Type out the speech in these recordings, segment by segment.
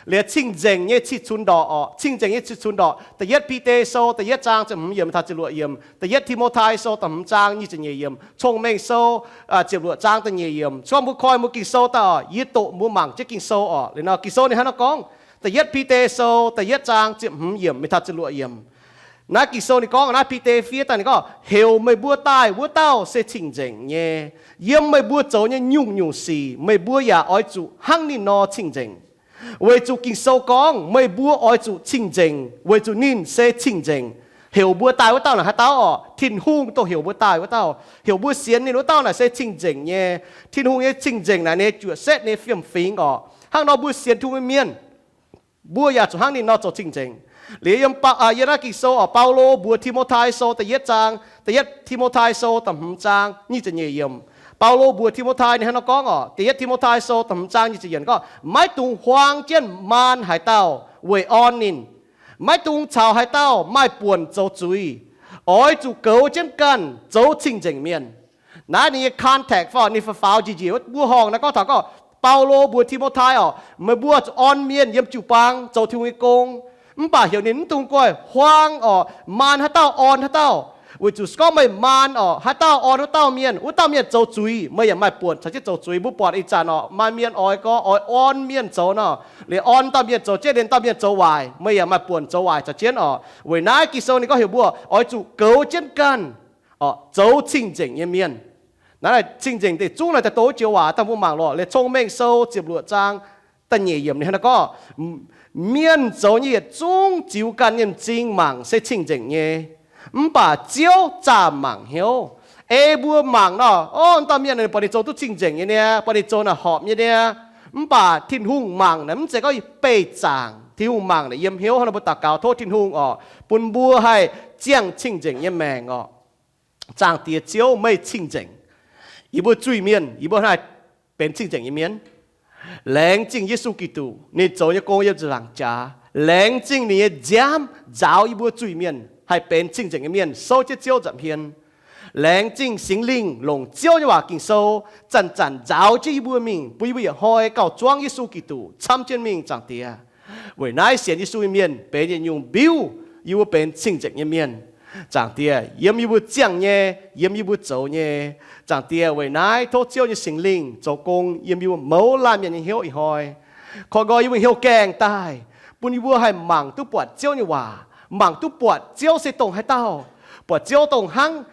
Liuz cing-nzengc nyei cih cunx ndorqc orqc. Cing-nzengc nyei cih cunx ndorqc. Da'yietv Bide Sou da'yietv zaang ziepc hmz yiemc taux ziepc luoqc yiemc. Da'yietv Ti^mo^tai Sou da'hmz zaang nyic ziepc nyeic yiemc. Cong-Mengh Sou ziepc luoqc zaang da'nyeic yiemc. Gorngv mbuo koi mbuo Ging-Sou daaih orqc, yie doqc mbuo mangc jienv Ging-Sou orqc. Liuz nor Ging-Sou ninh hnangv naaiv gorngv, Da'yietv Bide Sou da'yietv zaang ziepc hmz yiemc mingh taux ziepc luoqc yiemc. Naaiv Ging-Sou ninh gorngv, naaiv Bide fiev daaih ninh gorngv, heuc meih mbuo daaih wuov dauh se cing-nzengc nyei. Yiem meih mbuo zoux nyei nyungc-nyungc sic meih mbuo yaac oix zuqc hnangv ninh nor cing-nzengc. Weic zuqc Ging-Sou gorngv meih mbuo oix zuqc cing-nzengc weic zuqc ninh se cing-nzengc. Heuc mbuo daaih wuov dauh naaic haaix dauh orqc? Tin-Hungh dongh heuc mbuo daaih wuov dauh. Heuc mbuo sienx ninh wuov dauh naaic se cing-nzengc nyei. Tin-Hungh nyei cing-nzengc naaic ninh juoqc setv ninh fiem-fingx orqc. Hnangv nor mbuo sienx Tin-Hungh mienh, mbuo yaac zuqc hnangv ninh nor zoux cing-nzengc. Liuz yiem, yiem naaiv Ging-Sou orqc, Baulo mbuox Ti^mo^tai Sou da'yietv zaang, Da'yietv Ti^mo^tai Sou da'hmz zaang nyic ziepc nyeic yiemc. Baulo mbuox Ti^mo^tai ninh hnangv nor gorngv orqc, Da'yietv Ti^mo^tai Sou da'hmz zaang nyic ziepc nyeic yiemc gorngv, maiv dungx huaang jienv maan haaix dauh weic orn ninh. Maiv dungx caux haaix dauh maaih buonc zoux zuiz. Oix zuqc goux jienv ganh zoux cing-nzengc mienh. Naaiv ninh nyei context fai ninh faaux-faaux njiec njiec wuov horngh naaiv gorngv taux gorngv, Baulo mbuox Ti^mo^tai orqc, meih mbuo zuqc orn mienh yiem jiu-baang zoux Tin-Hungh nyei gong. Mv baac heuc ninh mv dungx guaih huaang orqc, maan haaix dauh orn haaix dauh. Weic zuqc se gorngv meih maan orqc, haaix dauh orn wuov dauh mienh, wuov dauh mienh zoux zuiz, meih yaac maaih buonc caux jienv zoux zuiz. Mbuo buatc ih zanc orqc, maaih mienh oix gorngv oix orn mienh zoux nor, liuz orn dauh mienh zoux jienv, liuz dauh mienh zoux waaic, meih yaac maaih buonc zoux waaic caux jienv orqc. Weic naaiv Ging-Sou ninh gorngv heuc mbuo oix zuqc goux jienv ganh orqc, zoux cing-nzengc nyei mienh. Naaiv cing-nzengc deic zungv naaic daaih doqc joux waac daaih mbuo mangc lorqc. Liuz Cong-Mengh Sou ziepc luoqc zaang da'nyeic yiemc ninh hnangv naaiv gorngv, mienh zoux nyei yietc zungv ziux ganh nyei m'zing mangc se cing-nzengc nyei, mv baac Ziouv zaah mangc hnyouv. Ei mbuo mangc nor, o, dauh mienh buatc ninh zoux duqv cing-nzengc nyei niaa, buatc ninh zoux naaic horpc nyei niaa. Mv baac Tin-Hungh mangc naaic mv zeiz gorngv beih zaangc. Tin-Hungh mangc naaic yiem hnyouv hnangv nor. Mbuo daux gaux tov Tin-Hungh orqc, bun mbuo haih ziangh cing-nzengc nyei maengc orqc. Zaangc Diex Ziouv, meih cing-nzengc. Yie mbuo zuiz-mienh, yie mbuo haih benx cing-nzengc nyei mienh. Laengz zingh Yesu Giduc, ninh zoux nyei gong yiem ziepc nzaangc jaax. Laengz zingh ninh nyei nziaamv nzaaux yie mbuo zuiz-mienh haih benx cing-nzengc nyei mienh, souv jienv Ziouv nza'hmien. Laengz zingh Singx Lingh longc Ziouv nyei waac Ging-Sou zanc-zanc nzaaux jienv yie mbuo mingh, bun yie mbuo yietc hnoi gauh zuangv Yesu Giduc camv jienv mingh, Zaangc Diex. Weic naaiv sienx Yesu nyei mienh benx yietc nyungc mbiuv yie mbuo benx cing-nzengc nyei mienh. Zaangc Diex, yiem yie mbuo ziangh nyei, yiem yie mbuo zoux nyei. Zaangc Diex, weic naaiv tov Ziouv nyei Singx Lingh zoux gong yiem yie mbuo mouz laanh mienh nyei hnyouv ih hnoi. Koi nqoi yie mbuo hnyouv gaengh daaih, bun yie mbuo haih mangc duqv buatc Ziouv nyei waac, mangc duqv buatc Ziouv se dongh haaix dauh, buatc Ziouv dongh hnangv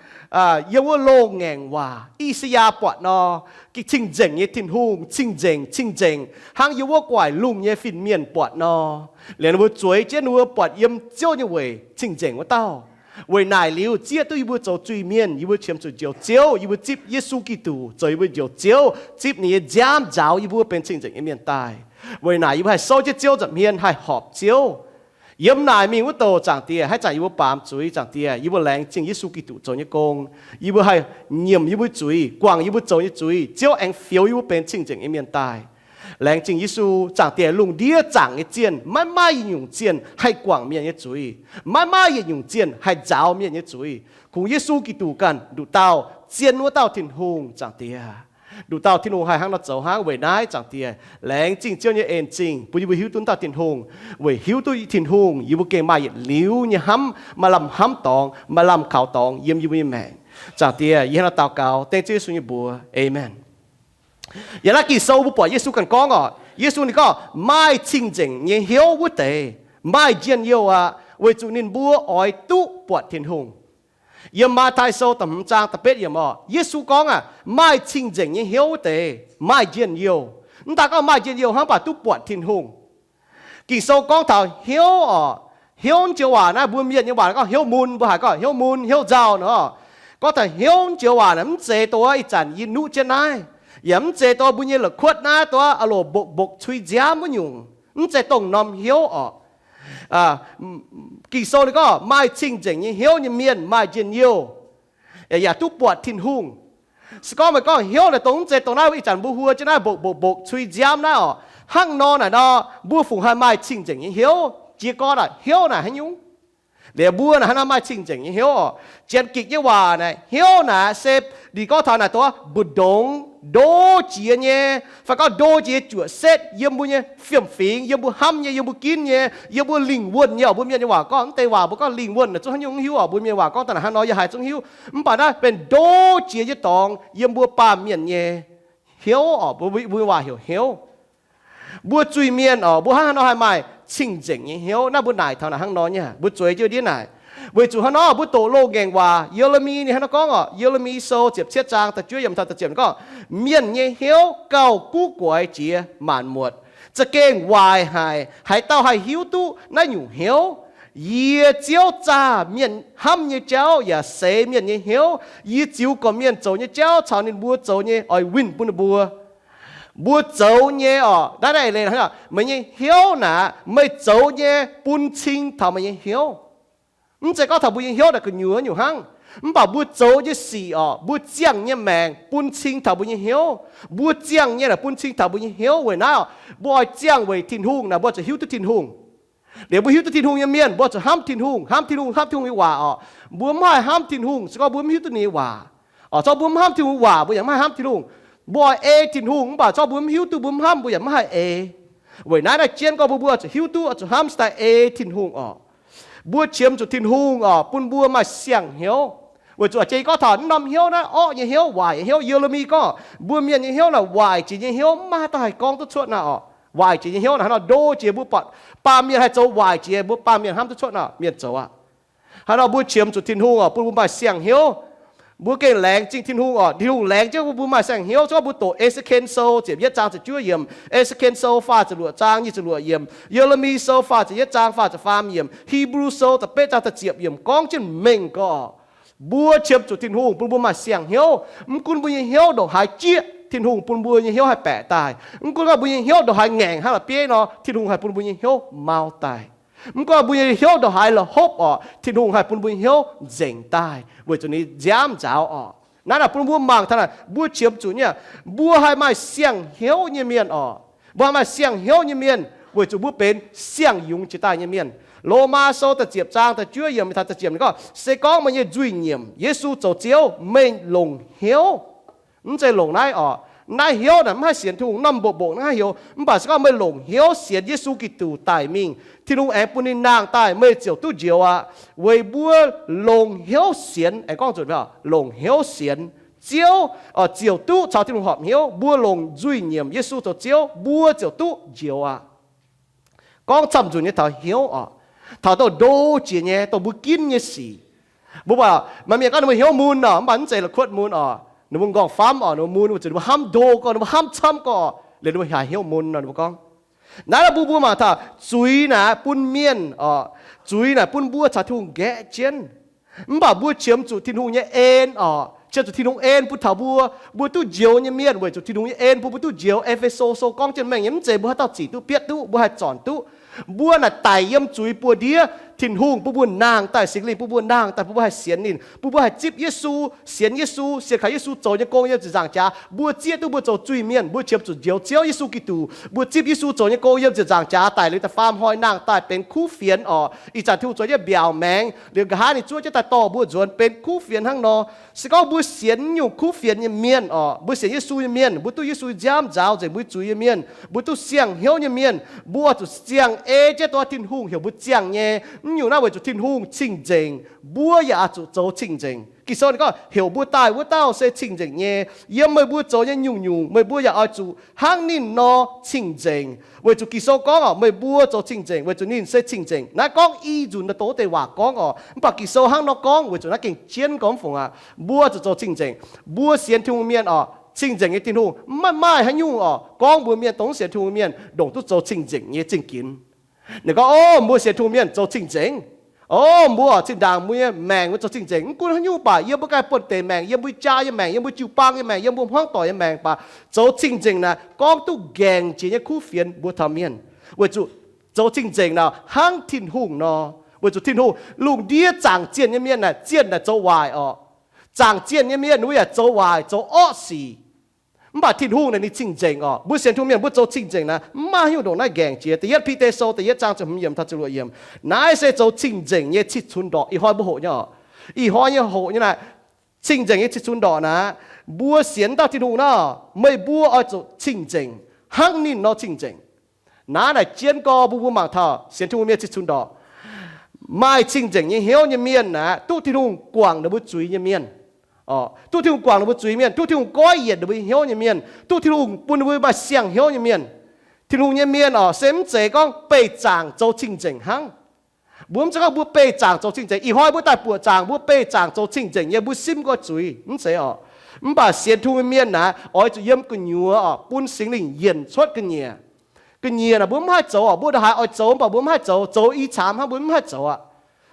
yiem wuov loz-ngaengc waac I^saa^yaa buatc nor, cing-nzengc nyei Tin-Hungh, cing-nzengc, cing-nzengc, hnangv yiem wuov guaaic lungh nyei fin-mienh buatc nor. Liuz ninh mbuo zueiz jienv ninh mbuo buatc yiem Ziouv nyei weic cing-nzengc wuov dauh. Weic naaic liuz zieqv duqv yie mbuo zoux zuiz-mienh, yie mbuo qiemx zuqc njoux Ziouv, yie mbuo zipv Yesu Giduc zoux yie mbuo njoux Ziouv, zipv ninh nyei nziaamv nzaaux yie mbuo benx cing-nzengc nyei mienh daaih. Weic naaic yie mbuo haih souv jienv Ziouv nza'hmien haih horpc Ziouv. Yiem naaic mingh wuov douh, Zaangc Diex, haaix zanc yie mbuo baamz zuiz, Zaangc Diex, yie mbuo laengz zingh Yesu Giduc zoux nyei gong. Yie mbuo haih nyiemc yie mbuo zuiz, guangc yie mbuo zoux nyei zuiz, Ziouv aengx fioux yie mbuo benx cing-nzengc nyei mienh daaih. Laengz zingh Yesu, Zaangc Diex, lungh ndiev zaangc nyei zienh maiv maaih yietc nyungc zienh haih guangc mienh nyei zuiz, maiv maaih yietc nyungc zienh haih nzaaux mienh nyei zuiz. Kungx Yesu Giduc ganh nduqc dauh zien wuov dauh Tin-Hungh, Zaangc Diex. Nduqc dauh Tin-Hungh haih hnangv nor zoux hnangv. Weic naaiv, Zaangc Diex, laengz zingh Ziouv nyei en-zingh bun yie mbuo hiuv duqv dauh Tin-Hungh. Weic hiuv duqv Tin-Hungh yie mbuo gengh maaih yietc liuz nyei hnamv, maaih lamh hnamv dorngx, maaih lamh kaux dorngx yiem yie mbuo nyei maengc. Zaangc Diex, yie hnangv nor daux gaux dengv Ziouv Yesu nyei mbuox, Aamen. Yiem naaiv Ging-Sou mbuo buatc Yesu ganh gorngv orqc, Yesu ninh gorngv, maaih cing-nzengc nyei hnyouv wuov deix maaih njien-youh aqv, weic zuqc ninh mbuo oix duqv buatc Tin-Hungh. Yiem Matv^tai Sou da'hmz zaang da'betv yiemc orqc, Yesu gorngv aqv, maaih cing-nzengc nyei hnyouv wuov deix maaih njien-youh. Mv daaih gorngv maaih njien-youh hnangv, mv baac duqv buatc Tin-Hungh. Ging-Sou gorngv taux hnyouv orqc, hnyouv joux waac naaiv mbuo mienh nyei waac gorngv hnyouv mun, mbuo haiz gorngv hnyouv mun, hnyouv nzauh nor. Gorngv taux hnyouv joux waac naaiv mv zeiz dongh ih zanc yie nuqv jienv naaiv, yaac mv zeiz dongh mbuo nyei la'kuotv naaiv dongh aqv, loc mbokc mbokc cui nziaamv wuov nyungc, mv zeiz dongh norm hnyouv orqc. Ging-Sou ninh gorngv maaih cing-nzengc nyei hnyouv nyei mienh maaih njien-youh, yaac duqv buatc Tin-Hungh. Se gorngv meih gorngv hnyouv naaic dongh mv zeiz dongh naaiv ih zanc mbuo huo jienv naaiv mbokc mbokc mbokc cui nziaamv naaiv orqc, hnangv nor naaic nor, mbuo fungc haih maaih cing-nzengc nyei hnyouv? Jiez gorn aac, hnyouv naaic haaix nyungc? Liuz mbuo naaic hnangv nor maaih cing-nzengc nyei hnyouv oc. Janx-Gikc nyei waac naaic hnyouv naaic se, ninh gorngv taux naaic dongh mbu'ndongx ndo jiex nyei, fai gorngv ndo jiex nyei juoqc setv yiem mbuo nyei fiem-fingx, yiem mbuo hnamv nyei, yiem mbuo ginv nyei, yiem mbuo lingh wuonh nyei oc. Mbuo mienh nyei waac gorngv mv deix waac mbuo gorngv lingh wuonh naaic zungv haaix nyungc hiuv oc. Mbuo mienh waac gorngv daaih naaic hnangv nor yie haiz zungv hiuv. Mv baac naaiv benx ndo jiex nyei dorngx yiem mbuo baamh mienh nyei hnyouv oc. Mbuo, mbuo waac heuc hnyouv. Mbuo zuiz-mienh oc, mbuo hnangv haaix nor haih maaih cing-nzengc nyei hnyouv? Naaiv mbuo naaic taux naaic hnangv nor nyei, mbuo zueiz jienv ndiev naaic. Weic zuqc hnangv nor mbuo doqc loz-ngaengc waac, Ye^le^mi ninh hnangv nor gorngv oc. Ye^le^mi Sou ziepc cietv zaang da'juov yiemc taux da'ziepc gorngv, mienh nyei hnyouv gauh guv guaix jiex maanc muotc, za'gengh waaic haic. Haaix dauh haih hiuv duqv naaiv nyungc hnyouv? Yie Ziouv zaah mienh hnamv nyei jauv yaac seix mienh nyei hnyouv. Yie ziux gorqv mienh zoux nyei jauv caux ninh mbuo zoux nyei oix winh bun ninh mbuo. Mbuo zoux nyei oc, naaiv, naaiv eix leiz, meih nyei hnyouv naaic, meih zoux nyei bun cing taux meih nyei hnyouv. Mv zeiz gorngv taux mbuo nyei hnyouv naaic gu'nyuoz nyungc hnangv. Mv baac mbuo zoux nyei sic oc, mbuo ziangh nyei maengc bun cing taux mbuo nyei hnyouv. Mbuo ziangh nyei naaic bun cing taux mbuo nyei hnyouv. Weic naaiv oc, mbuo oix ziangh weic Tin-Hungh naaic mbuo zuqc hiuv duqv Tin-Hungh. Liuz mbuo hiuv duqv Tin-Hungh nyei mienh, mbuo zuqc hnamv Tin-Hungh, hnamv Tin-Hungh, hnamv Tin-Hungh nyei waac oc. Mbuo mv haih hnamv Tin-Hungh se gorngv mbuo mv hiuv duqv ninh nyei waac oc. Zorqv mbuo mv hnamv Tin-Hungh waac, mbuo yaac mv haih hnamv Tin-Hungh. Mbuo oix ei Tin-Hungh, mv baac zorqv mbuo mv hiuv duqv, mbuo mv hnamv, mbuo yaac mv haih ei. Weic naaiv naaiv jienv gorngv mbuo, mbuo zuqc hiuv duqv, zuqc hnamv, se daaih ei Tin-Hungh oc. Mbuo qiemx zuqc Tin-Hungh oc bun mbuo maaih siang-hnyouv. Weic zuqc jiex gorngv taux norm hnyouv naaiv, orqv nyei hnyouv, waaic nyei hnyouv, Ye^le^mi gorngv mbuo mienh nyei hnyouv naaic waaic jiex nyei hnyouv, mv maaih haaix dauh haih gorngv duqv cuotv naaiv oc. Waaic jiex nyei hnyouv naaic hnangv nor ndo jiex, mbuo buatc baamh mienh haih zoux waaic jiex, mbuo baamh mienh hnamv duqv cuotv naaic mienh zoux aqv. Hnangv nor mbuo qiemx zuqc Tin-Hungh oc bun mbuo maaih siang-hnyouv. Mbuo gengh laengz zingh Tin-Hungh oc. Tin-Hungh laengz jienv bun mbuo maaih siang-hnyouv. Zungv mbuo doqc E^se^ken Sou ziepc yietv zaang ziepc juov yiemc, E^se^ken Sou faah ziepc luoqc zaang nyic ziepc luoqc yiemc, Ye^le^mi Sou faah ziepc yietv zaang faah ziepc faam yiemc, Hipv^lu Sou da'betv zaang da'ziepc yiemc gorngv jienv mengh gorx, mbuo qiemx zuqc Tin-Hungh bun mbuo maaih siang-hnyouv. Mv gunv mbuo nyei hnyouv ndongc haaix jieqv, Tin-Hungh bun mbuo nyei hnyouv haih baeqc daaih. Mv gunv mbuo nyei hnyouv ndongc haaix ngaengc hnangv la'bieiv nor, Tin-Hungh haih bun mbuo nyei hnyouv mau daaih. Mv gunv mbuo nyei hnyouv ndongc haaix la'hopv oc, Tin-Hungh haih bun mbuo nyei hnyouv nzengc daaih weic zuqc ninh nziaamv nzaaux oc. Naaiv naaic bun mbuo mangc taux naaic mbuo qiemx zuqc nyei, mbuo haih maaih siang-hnyouv nyei mienh oc. Mbuo haih maaih siang-hnyouv nyei mienh weic zuqc mbuo benx siang-yungz jiex daaih nyei mienh. Lomaa Sou da'ziepc zaang da'juov yiemc taux da'ziepc gorngv, se gorngv meih nyei nzuih nyiemc Yesu zoux Ziouv, meih longc hnyouv, mv zeiz longc naaiv oc. Naaiv hnyouv naaic mv haih sienx Tin-Hungh, norm mbuoqc mbuoqc naaiv hnyouv. Mv baac se gorngv meih longc hnyouv sienx Yesu Giduc daic mingh, Tin-Hungh aengx bun ninh nangh daaih, meih ziouc duqv njoux aqv. Weic mbuo longc hnyouv sienx, aengx gorngv zuqc longc hnyouv sienx Ziouv, ziouc duqv caux Tin-Hungh horpc hnyouv. Mbuo longc nzuih nyiemc Yesu zoux Ziouv, mbuo ziouc duqv njoux aqv. Gorngv camv nzunc nyei taux hnyouv oc, taux dongh ndo jiex nyei, dongh mbuo ginv nyei sic. Mbuo baac maaih mienh gorngv ninh mbuo hnyouv mun oc, mv baac mv zeiz la'kuotv mun oc. Ninh mbuo nqorngv-famv oc, ninh mbuo mun weic zuqc ninh mbuo hnamv ndo gorngv, ninh mbuo hnamv camv gorngv, liuz ninh mbuo haiz hnyouv mun nor, ninh mbuo gorngv. Naaiv mbuo, mbuo mangc taux zuiz naaic bun mienh oc, zuiz naaic bun mbuo caux Tin-Hungh nqaeqv jienv. Mv baac mbuo qiemx zuqc Tin-Hungh nyei en oc, qiemx zuqc Tin-Hungh en bun taux mbuo, mbuo duqv njoux nyei mienh weic zuqc Tin-Hungh nyei en bun mbuo duqv njoux. E^fe^so Sou gorngv jienv mengh nyei, mv zeiz mbuo haaix dauh zic duqv, bietv duqv, mbuo haih zornc duqv. Mbuo naaic daic yiem zuiz buoz-ndiev, Tin-Hungh bun mbuo nangh daaih, Singx Lingh bun mbuo nangh daaih, bun mbuo haih sienx ninh, bun mbuo haih zipv Yesu, sienx Yesu, sienx kaux Yesu zoux nyei gong yiem ziepc nzaangc jaax. Mbuo zieqv duqv mbuo zoux zuiz-mienh, mbuo qiemx zuqc njoux Ziouv Yesu Giduc. Mbuo zipv Yesu zoux nyei gong yiem ziepc nzaangc jaax daic liuz da'faam hnoi nangh daaih benx kuv fienx oc. Ih zanc Tin-Hungh zoux jienv mbiaauc maengx liuz, nqa'haav ninh zuov jienv daaih dorh mbuo nzuonx benx kuv fienx hnangv nor. Se gorngv mbuo sienx nyungc kuv fienx nyei mienh oc, mbuo sienx Yesu nyei mienh, mbuo duqv Yesu nziaamv nzaaux nzengc mbuo zuiz nyei mienh, mbuo duqv siang-hnyouv nyei mienh, mbuo zuqc ziangh ei jienv dongh Tin-Hungh heuc mbuo ziangh nyei. Mv nyungc naaiv weic zuqc Tin-Hungh cing-nzengc, mbuo yaac oix zuqc zoux cing-nzengc. Ging-Sou ninh gorngv, heuc mbuo daaih wuov dauh se cing-nzengc nyei. Yiem meih mbuo zoux nyei nyungc-nyungc meih mbuo yaac oix zuqc hnangv ninh nor cing-nzengc. Weic zuqc Ging-Sou gorngv oc, meih mbuo zoux cing-nzengc weic zuqc ninh se cing-nzengc. Naaiv gorngv i nzunc naaiv doz deix waac gorngv oc, mv baac Ging-Sou hnangv nor gorngv weic zuqc naaiv gengh jienv gorngv fungc aqv. Mbuo zuqc zoux cing-nzengc. Mbuo sienx Tin-Hungh mienh oc, cing-nzengc nyei Tin-Hungh maiv maaih haaix nyungc oc gorngv mbuox mienh dongh sienx Tin-Hungh mienh ndongc duqv zoux cing-nzengc nyei zingh ginx. Ninh gorngv, o, mbuo sienx Tin-Hungh mienh zoux cing-nzengc. O, mbuo oc, zinh ndaangc mbuo nyei maengc mbuo zoux cing-nzengc. Mv gunv haaix nyungc baac, yiem mbuo ganh buonh deix maengc, yiem mbuo jaa nyei maengc, yiem mbuo jiu-baang nyei maengc, yiem mbuo hmuangv doic nyei maengc baac, zoux cing-nzengc naaic gorngv duqv nqaengc jiex nyei kuv fienx mbuo taux mienh. Weic zuqc zoux cing-nzengc naaic hnangv Tin-Hungh nor. Weic zuqc Tin-Hungh, lungh ndiev zaangc zienh nyei mienh naaic zienh naaic zoux waaic oc. Zaangc zienh nyei mienh wuov yaac zoux waaic, zoux orqv sic. Mv baac Tin-Hungh naaic ninh cing-nzengc oc. Mbuo sienx Tin-Hungh mienh mbuo zoux cing-nzengc naaic, mv maaih haaix nyungc ndongc naaiv nqaengc jiex. Da'yietv Bide Sou da'yietv zaang ziepc hmz yiemc taux ziepc luoqc yiemc. Naaiv se zoux cing-nzengc nyei cih cunx ndorqc. Ih hnoi mbuo hoqc nyei oc. Ih hnoi nyei hoqc nyei naaic, cing-nzengc nyei cih cunx ndorqc naaic, mbuo sienx dauh Tin-Hungh nor, meih mbuo oix zuqc cing-nzengc hnangv ninh nor cing-nzengc. Naaiv naaic jienv gorx mbuo, mbuo mangc taux sienx Tin-Hungh mienh cih cunx ndorqc. Maaih cing-nzengc nyei hnyouv nyei mienh naaic, duqv Tin-Hungh guangc ninh mbuo zuiz nyei mienh. Duqv Tin-Hungh guangc ninh mbuo zuiz mienh, duqv Tin-Hungh goiv yienc ninh mbuo nyei hnyouv nyei mienh, duqv Tin-Hungh bun ninh mbuo maaih siang-hnyouv nyei mienh. Tin-Hungh nyei mienh oc, se mv zeiz gorngv beih zaangc zoux cing-nzengc hnangv. Mbuo mv zeiz gorngv mbuo beih zaangc zoux cing-nzengc. Ih hnoi mbuo daaih buoqc zaangc, mbuo beih zaangc zoux cing-nzengc nyei, mbuo simv nqoi zuiz, mv zeiz oc. Mv baac sienx Tin-Hungh nyei mienh naaic, oix zuqc yiem gu'nyuoz oc, bun Singx Lingh yienc cuotv ga'nyiec. Ga'nyiec naaic mbuo mv haih zoux oc, mbuo ndongc haaix oix zoux, mv baac mbuo mv haih zoux, zoux i camx hnangv, mbuo mv haih zoux aqv.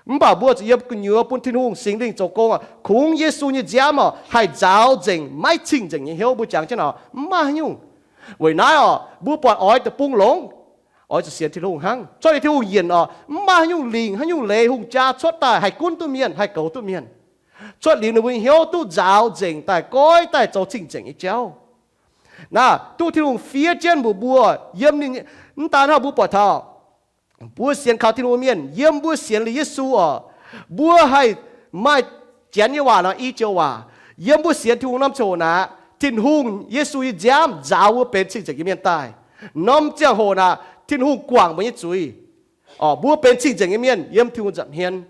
Mv baac mbuo zuqc yiem gu'nyuoz bun Tin-Hungh Singx Lingh zoux gong oc, kungx Yesu nyei nziaamv oc, haih nzaaux nzengc maiv cing-nzengc nyei hnyouv. Mbuo jangx jienv oc, mv maaih haaix nyungc. Weic naaiv oc, mbuo buatc oix deic-bung longx, oix zuqc sienx Tin-Hungh hnangv. Cuotv liuz Tin-Hungh yienc oc, mv maaih haaix nyungc lingc, haaix nyungc leiz hungh jaa cuotv daaih haih gunv duqv mienh, haih goux duqv mienh. Cuotv liuz ninh mbuo nyei hnyouv duqv nzaaux nzengc daaih, goiv daaih zoux cing-nzengc nyei jauv. Naaiv duqv Tin-Hungh fiev jienv mbuox mbuo, yiem ninh, mv daan hnangv, mbuo buatc taux mbuo sienx kaux Tin-Hungh mienh, yiem mbuo sienx liuz Yesu oc, mbuo haih maaih, Janx nyei waac nor, i joux waac, yiem mbuo sienx Tin-Hungh norm ziangh hoc naaic, Tin-Hungh Yesu nyei nziaamv nzaaux mbuo benx cing-nzengc nyei mienh daaih. Norm ziangh hoc naaic, Tin-Hungh guangc mbuo nyei zuiz. Mbuo benx cing-nzengc nyei mienh yiem Tin-Hungh nza'hmien.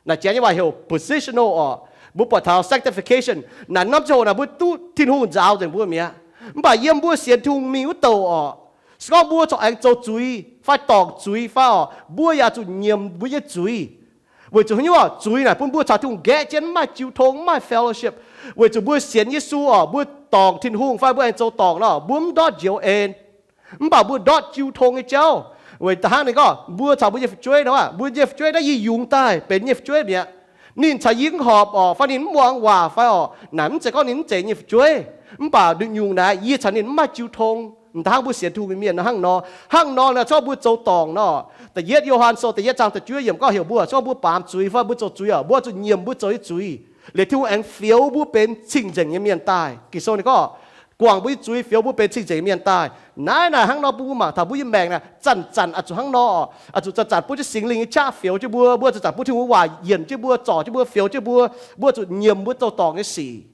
Naaic Janx nyei waac heuc positional oc. Mbuo buatc taux sanctification naaic, norm ziangh hoc naaic mbuo duqv Tin-Hungh nzaaux nzengc mbuo mi'aqv. Mv baac yiem mbuo sienx Tin-Hungh mingh wuov douc oc, se gorngv mbuo corc aengx zoux zuiz fai dorngc zuiz fai oc, mbuo yaac zuqc nyiemc mbuo nyei zuiz. Weic zuqc haaix nyungc oc? Zuiz naaic bun mbuo caux Tin-Hungh nqaeqv jienv, mv maaih jiu tong, mv maaih fellowship. Weic zuqc mbuo sienx Yesu oc, mbuo dorngc Tin-Hungh fai mbuo aengx zoux dorngc nor, mbuo mv ndortv njoux en, mv baac mbuo ndortv jiu tong nyei jauv. Weic da'hnangv ninh gorngv mbuo caux mbuo nyei fu'jueiv nor, mbuo nyei fu'jueiv naaiv yie yungz daaih benx nyei fu'jueiv mi'aqv. Ninh caux yie mv horpc oc, fai ninh mv muangx waac fai oc, naaic mv zeiz gorngv ninh mv zeiz nyei fu'jueiv, mv baac ninh nyungc naaic yie caux ninh mv maaih jiu tong. M'daaih hnangv mbuo sienx Tin-Hungh mienh nor hnangv nor, naaic corc mbuo zoux dorngc nor, Da'yietv Yo^han Sou da'yietv zaang da'juov yiemc gorngv heuc mbuo, corc mbuo baamz zuiz fai mbuo zoux zuiz oc, mbuo zuqc nyiemc mbuo zoux nyei zuiz, liuz Tin-Hungh aengx fioux mbuo benx cing-nzengc nyei mienh daaih. Ging-Sou ninh gorngv guangc mbuo nyei zuiz, fioux mbuo benx cing-nzengc nyei mienh daaih. Naaiv naaic hnangv nor bun mbuo mangc taux mbuo nyei maengc naaic zanc-zanc oix zuqc hnangv nor, oix zuqc zanc-zanc bun jienv Singx Lingh nyei qaqv fioux jienv mbuo, mbuo zanc-zanc bun Tin-Hungh waac yienc jienv mbuo, zorc jienv mbuo, fioux jienv mbuo, mbuo zuqc nyiemc mbuo zoux dorngc nyei sic.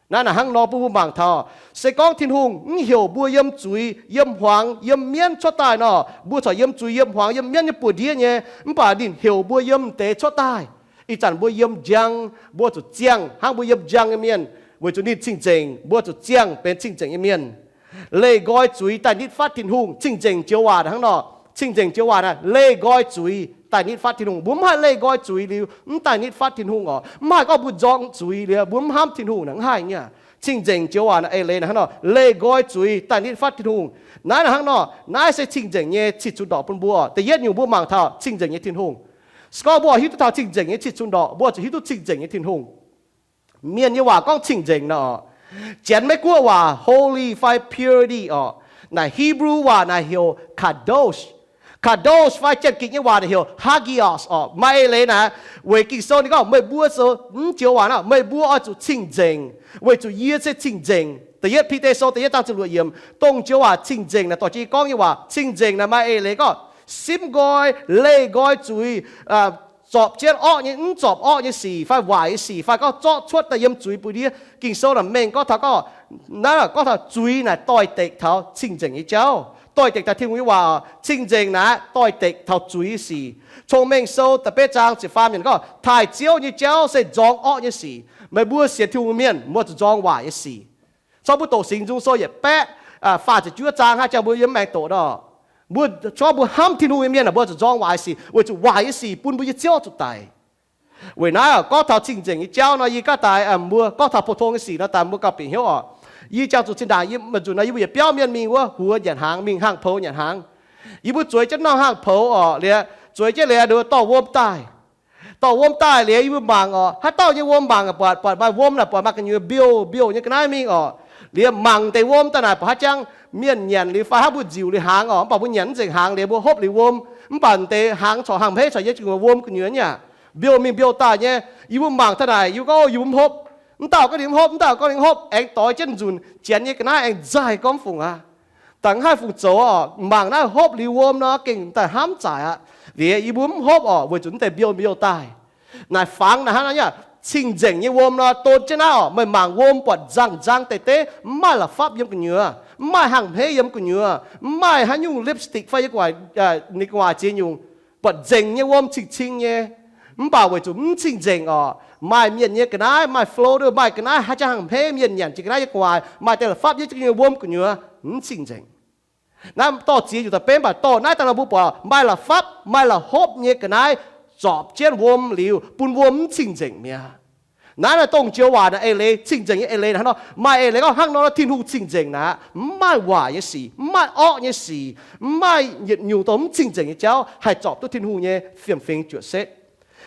Naaiv naaic hnangv nor bun mbuo mangc taux, se gorngv Tin-Hungh mv heuc mbuo yiem zuiz, yiem hmuangx, yiem mienv cuotv daaih nor, mbuo corc yiem zuiz, yiem hmuangx, yiem mienv nyei buoz-ndiev nyei. Mv baac ninh heuc mbuo yiem deix cuotv daaih. Ih zanc mbuo yiem njang, mbuo zuqc ziangh hnangv mbuo yiem njang nyei mienh, weic zuqc ninh cing-nzengc, mbuo zuqc ziangh benx cing-nzengc nyei mienh. Leih nqoi zuiz daaih nitv fatv Tin-Hungh. Cing-nzengc joux waac hnangv nor, cing-nzengc joux waac naaic leih nqoi zuiz daaih nitv fatv Tin-Hungh. Mbuo mv haih leih nqoi zuiz liuz mv daaih nitv fatv Tin-Hungh oc. Mv haih gorngv mbuo nzorng zuiz liuz mbuo mv hnamv Tin-Hungh naaic, mv haih nyei. Cing-nzengc joux waac naaic eix leiz naaic hnangv nor, leih nqoi zuiz daaih nitv fatv Tin-Hungh. Naaiv naaic hnangv nor, naaiv se cing-nzengc nyei cih cunx ndorqc bun mbuo. Da'yietv nyungc mbuo mangc taux cing-nzengc nyei Tin-Hungh. Se gorngv mbuo hiuv duqv taux cing-nzengc nyei cih cunx ndorqc, mbuo zuqc hiuv duqv cing-nzengc nyei Tin-Hungh. Mienh nyei waac gorngv cing-nzengc nor, Janx Meiv Guoqv waac holy fai purity oc. Naaic Hebrew waac naaic heuc kadosh. Kadosh fai Janx-Gikc nyei waac naaic heuc hagios oc. Maaih eix leiz naaic, weic Ging-Sou ninh gorngv meih mbuo zoux, mv joux waac nor, meih mbuo oix zuqc cing-nzengc, weic zuqc yie se cing-nzengc. Da'yietv Bide Sou da'yietv zaang ziepc luoqc yiemc, dongh joux waac cing-nzengc naaic dorh jienv gorngv nyei waac. Cing-nzengc naaic maaih eix leiz gorngv simv nqoi, leih nqoi zuiz, zorpc jienv orqv nyei, mv zorpc orqv nyei sic fai waaic nyei sic fai gorngv zorqv cuotv daaih yiem zuiz buoz-ndiev. Ging-Sou naaic mengh gorngv taux gorngv, naaiv gorngv taux zuiz naaic doix-dekc taux cing-nzengc nyei jauv, doix-dekc taux Tin-Hungh nyei waac. Cing-nzengc naaic doix-dekc taux zuiz nyei sic. Cong-Mengh Sou da'betv zaang ziepc faam yiemc gorngv taaih Ziouv nyei jauv se nzorng orqv nyei sic. Meih mbuo sienx Tin-Hungh mienh, mbuo zuqc nzorng waaic nyei sic. Corc mbuo doqc Singx Nzung Sou yietc baeqv faah ziepc juov zaang hnangv, jangx mbuo yiem maengx doqc nor, mbuo, corc mbuo hnamv Tin-Hungh nyei mienh aah, mbuo zuqc nzorng waaic nyei sic, weic zuqc waaic nyei sic bun mbuo nyei Ziouv zuqc daic. Weic naaiv gorngv taux cing-nzengc nyei jauv nor, yie gaav daaih mbuo gorngv taux pou-tong nyei sic nor, daaih mbuo gauh bieqc hnyouv oc. Yie jangx zuqc zinh ndaangc yie, maiv nzunc nor yie mbuo yietc biauv mienh mingh wuov huox nyanc hnaangx, mingh hangh poux nyanc hnaangx. Yie mbuo zueiz jienv norm hangh poux oc, liuz zueiz jienv liuz nduov dorh wuom daaih. Dorh wuom daaih liuz yie mbuo mangc oc, haaix dauh nyei wuom mangc buatc, buatc maaih wuom naaic, buatc maaih gu'nyuoz mbiouh mbiouh nyei ga'naaiv mingh oc. Liuz mangc deix wuom daaih naaic, buatc haaix jangv mienh nyanc liuz fai hnangv mbuo nziux liuz hnaangx oc, mv baac mbuo nyanc mv nzengc hnaangx liuz mbuo hopv liuz wuom, mv baac deix hnaangx corc hangh hmeiv corc yiem wuom gu'nyuoz nyei aqv. Mbiouh mingh mbiouh daaih nyei. Yie mbuo mangc daaih naaic yie mbuo gorngv, yie mbuo mv hopv. Mv dauh gorngv ninh mv hopv, mv dauh gorngv ninh mv hopv, aengx doix jienv nzunc, janx nyei ga'naaiv aengx nzaaih gorngv mv fungc aqv. Daaih mv haih fungc zoux oc. Mangc naaiv hopv liuz wuom nor gengh daaih hnamv zaic aqv. Liuz yie mbuo mv hopv oc, weic zuqc mv deix mbiouh mbiouh daaih. Naaic fangx naaic hnangv naaiv nyei, cing-nzengc nyei wuom nor don jienv naaiv oc. Meih mangc wuom buatc nzangc nzang deix deix, mv maaih la'fapv yiem gu'nyuoz, mv maaih hangh hmeiv yiem gu'nyuoz, mv maaih haaix nyungc lipstick fai yiem gu'nguaaic, ninh gu'nguaaic ziex nyungc, buatc nzengc nyei wuom cing-cing nyei. Mv baac weic zuqc mv cing-nzengc oc, maaih mienh nyei ga'naaiv, maaih flow, maaih ga'naaiv haaix jangx hangh hmeiv mienh nyanc jiex ga'naaiv yiem gu'nguaaic, maaih deix la'fapv yiem gu'nyuoz wuom gu'nyuoz, mv cing-nzengc. Naaiv dorh ziex nyungc daaih benv, mv baac dorh naaiv daaih nor mbuo buatc maaih la'fapv, maaih la'hopv nyei ga'naaiv zorpc jienv wuom liuz bun wuom mv cing-nzengc mi'aqv. Naaiv naaic dongh joux waac naaic eix leiz, cing-nzengc nyei eix leiz naaic hnangv nor. Maaih eix leiz gorngv hnangv nor, Tin-Hungh cing-nzengc naaic mv maaih waaic nyei sic, mv maaih orqv nyei sic, mv maaih yietc nyungc dongh mv cing-nzengc nyei jauv haih zorpc duqv Tin-Hungh nyei fiem-fingx juoqc setv.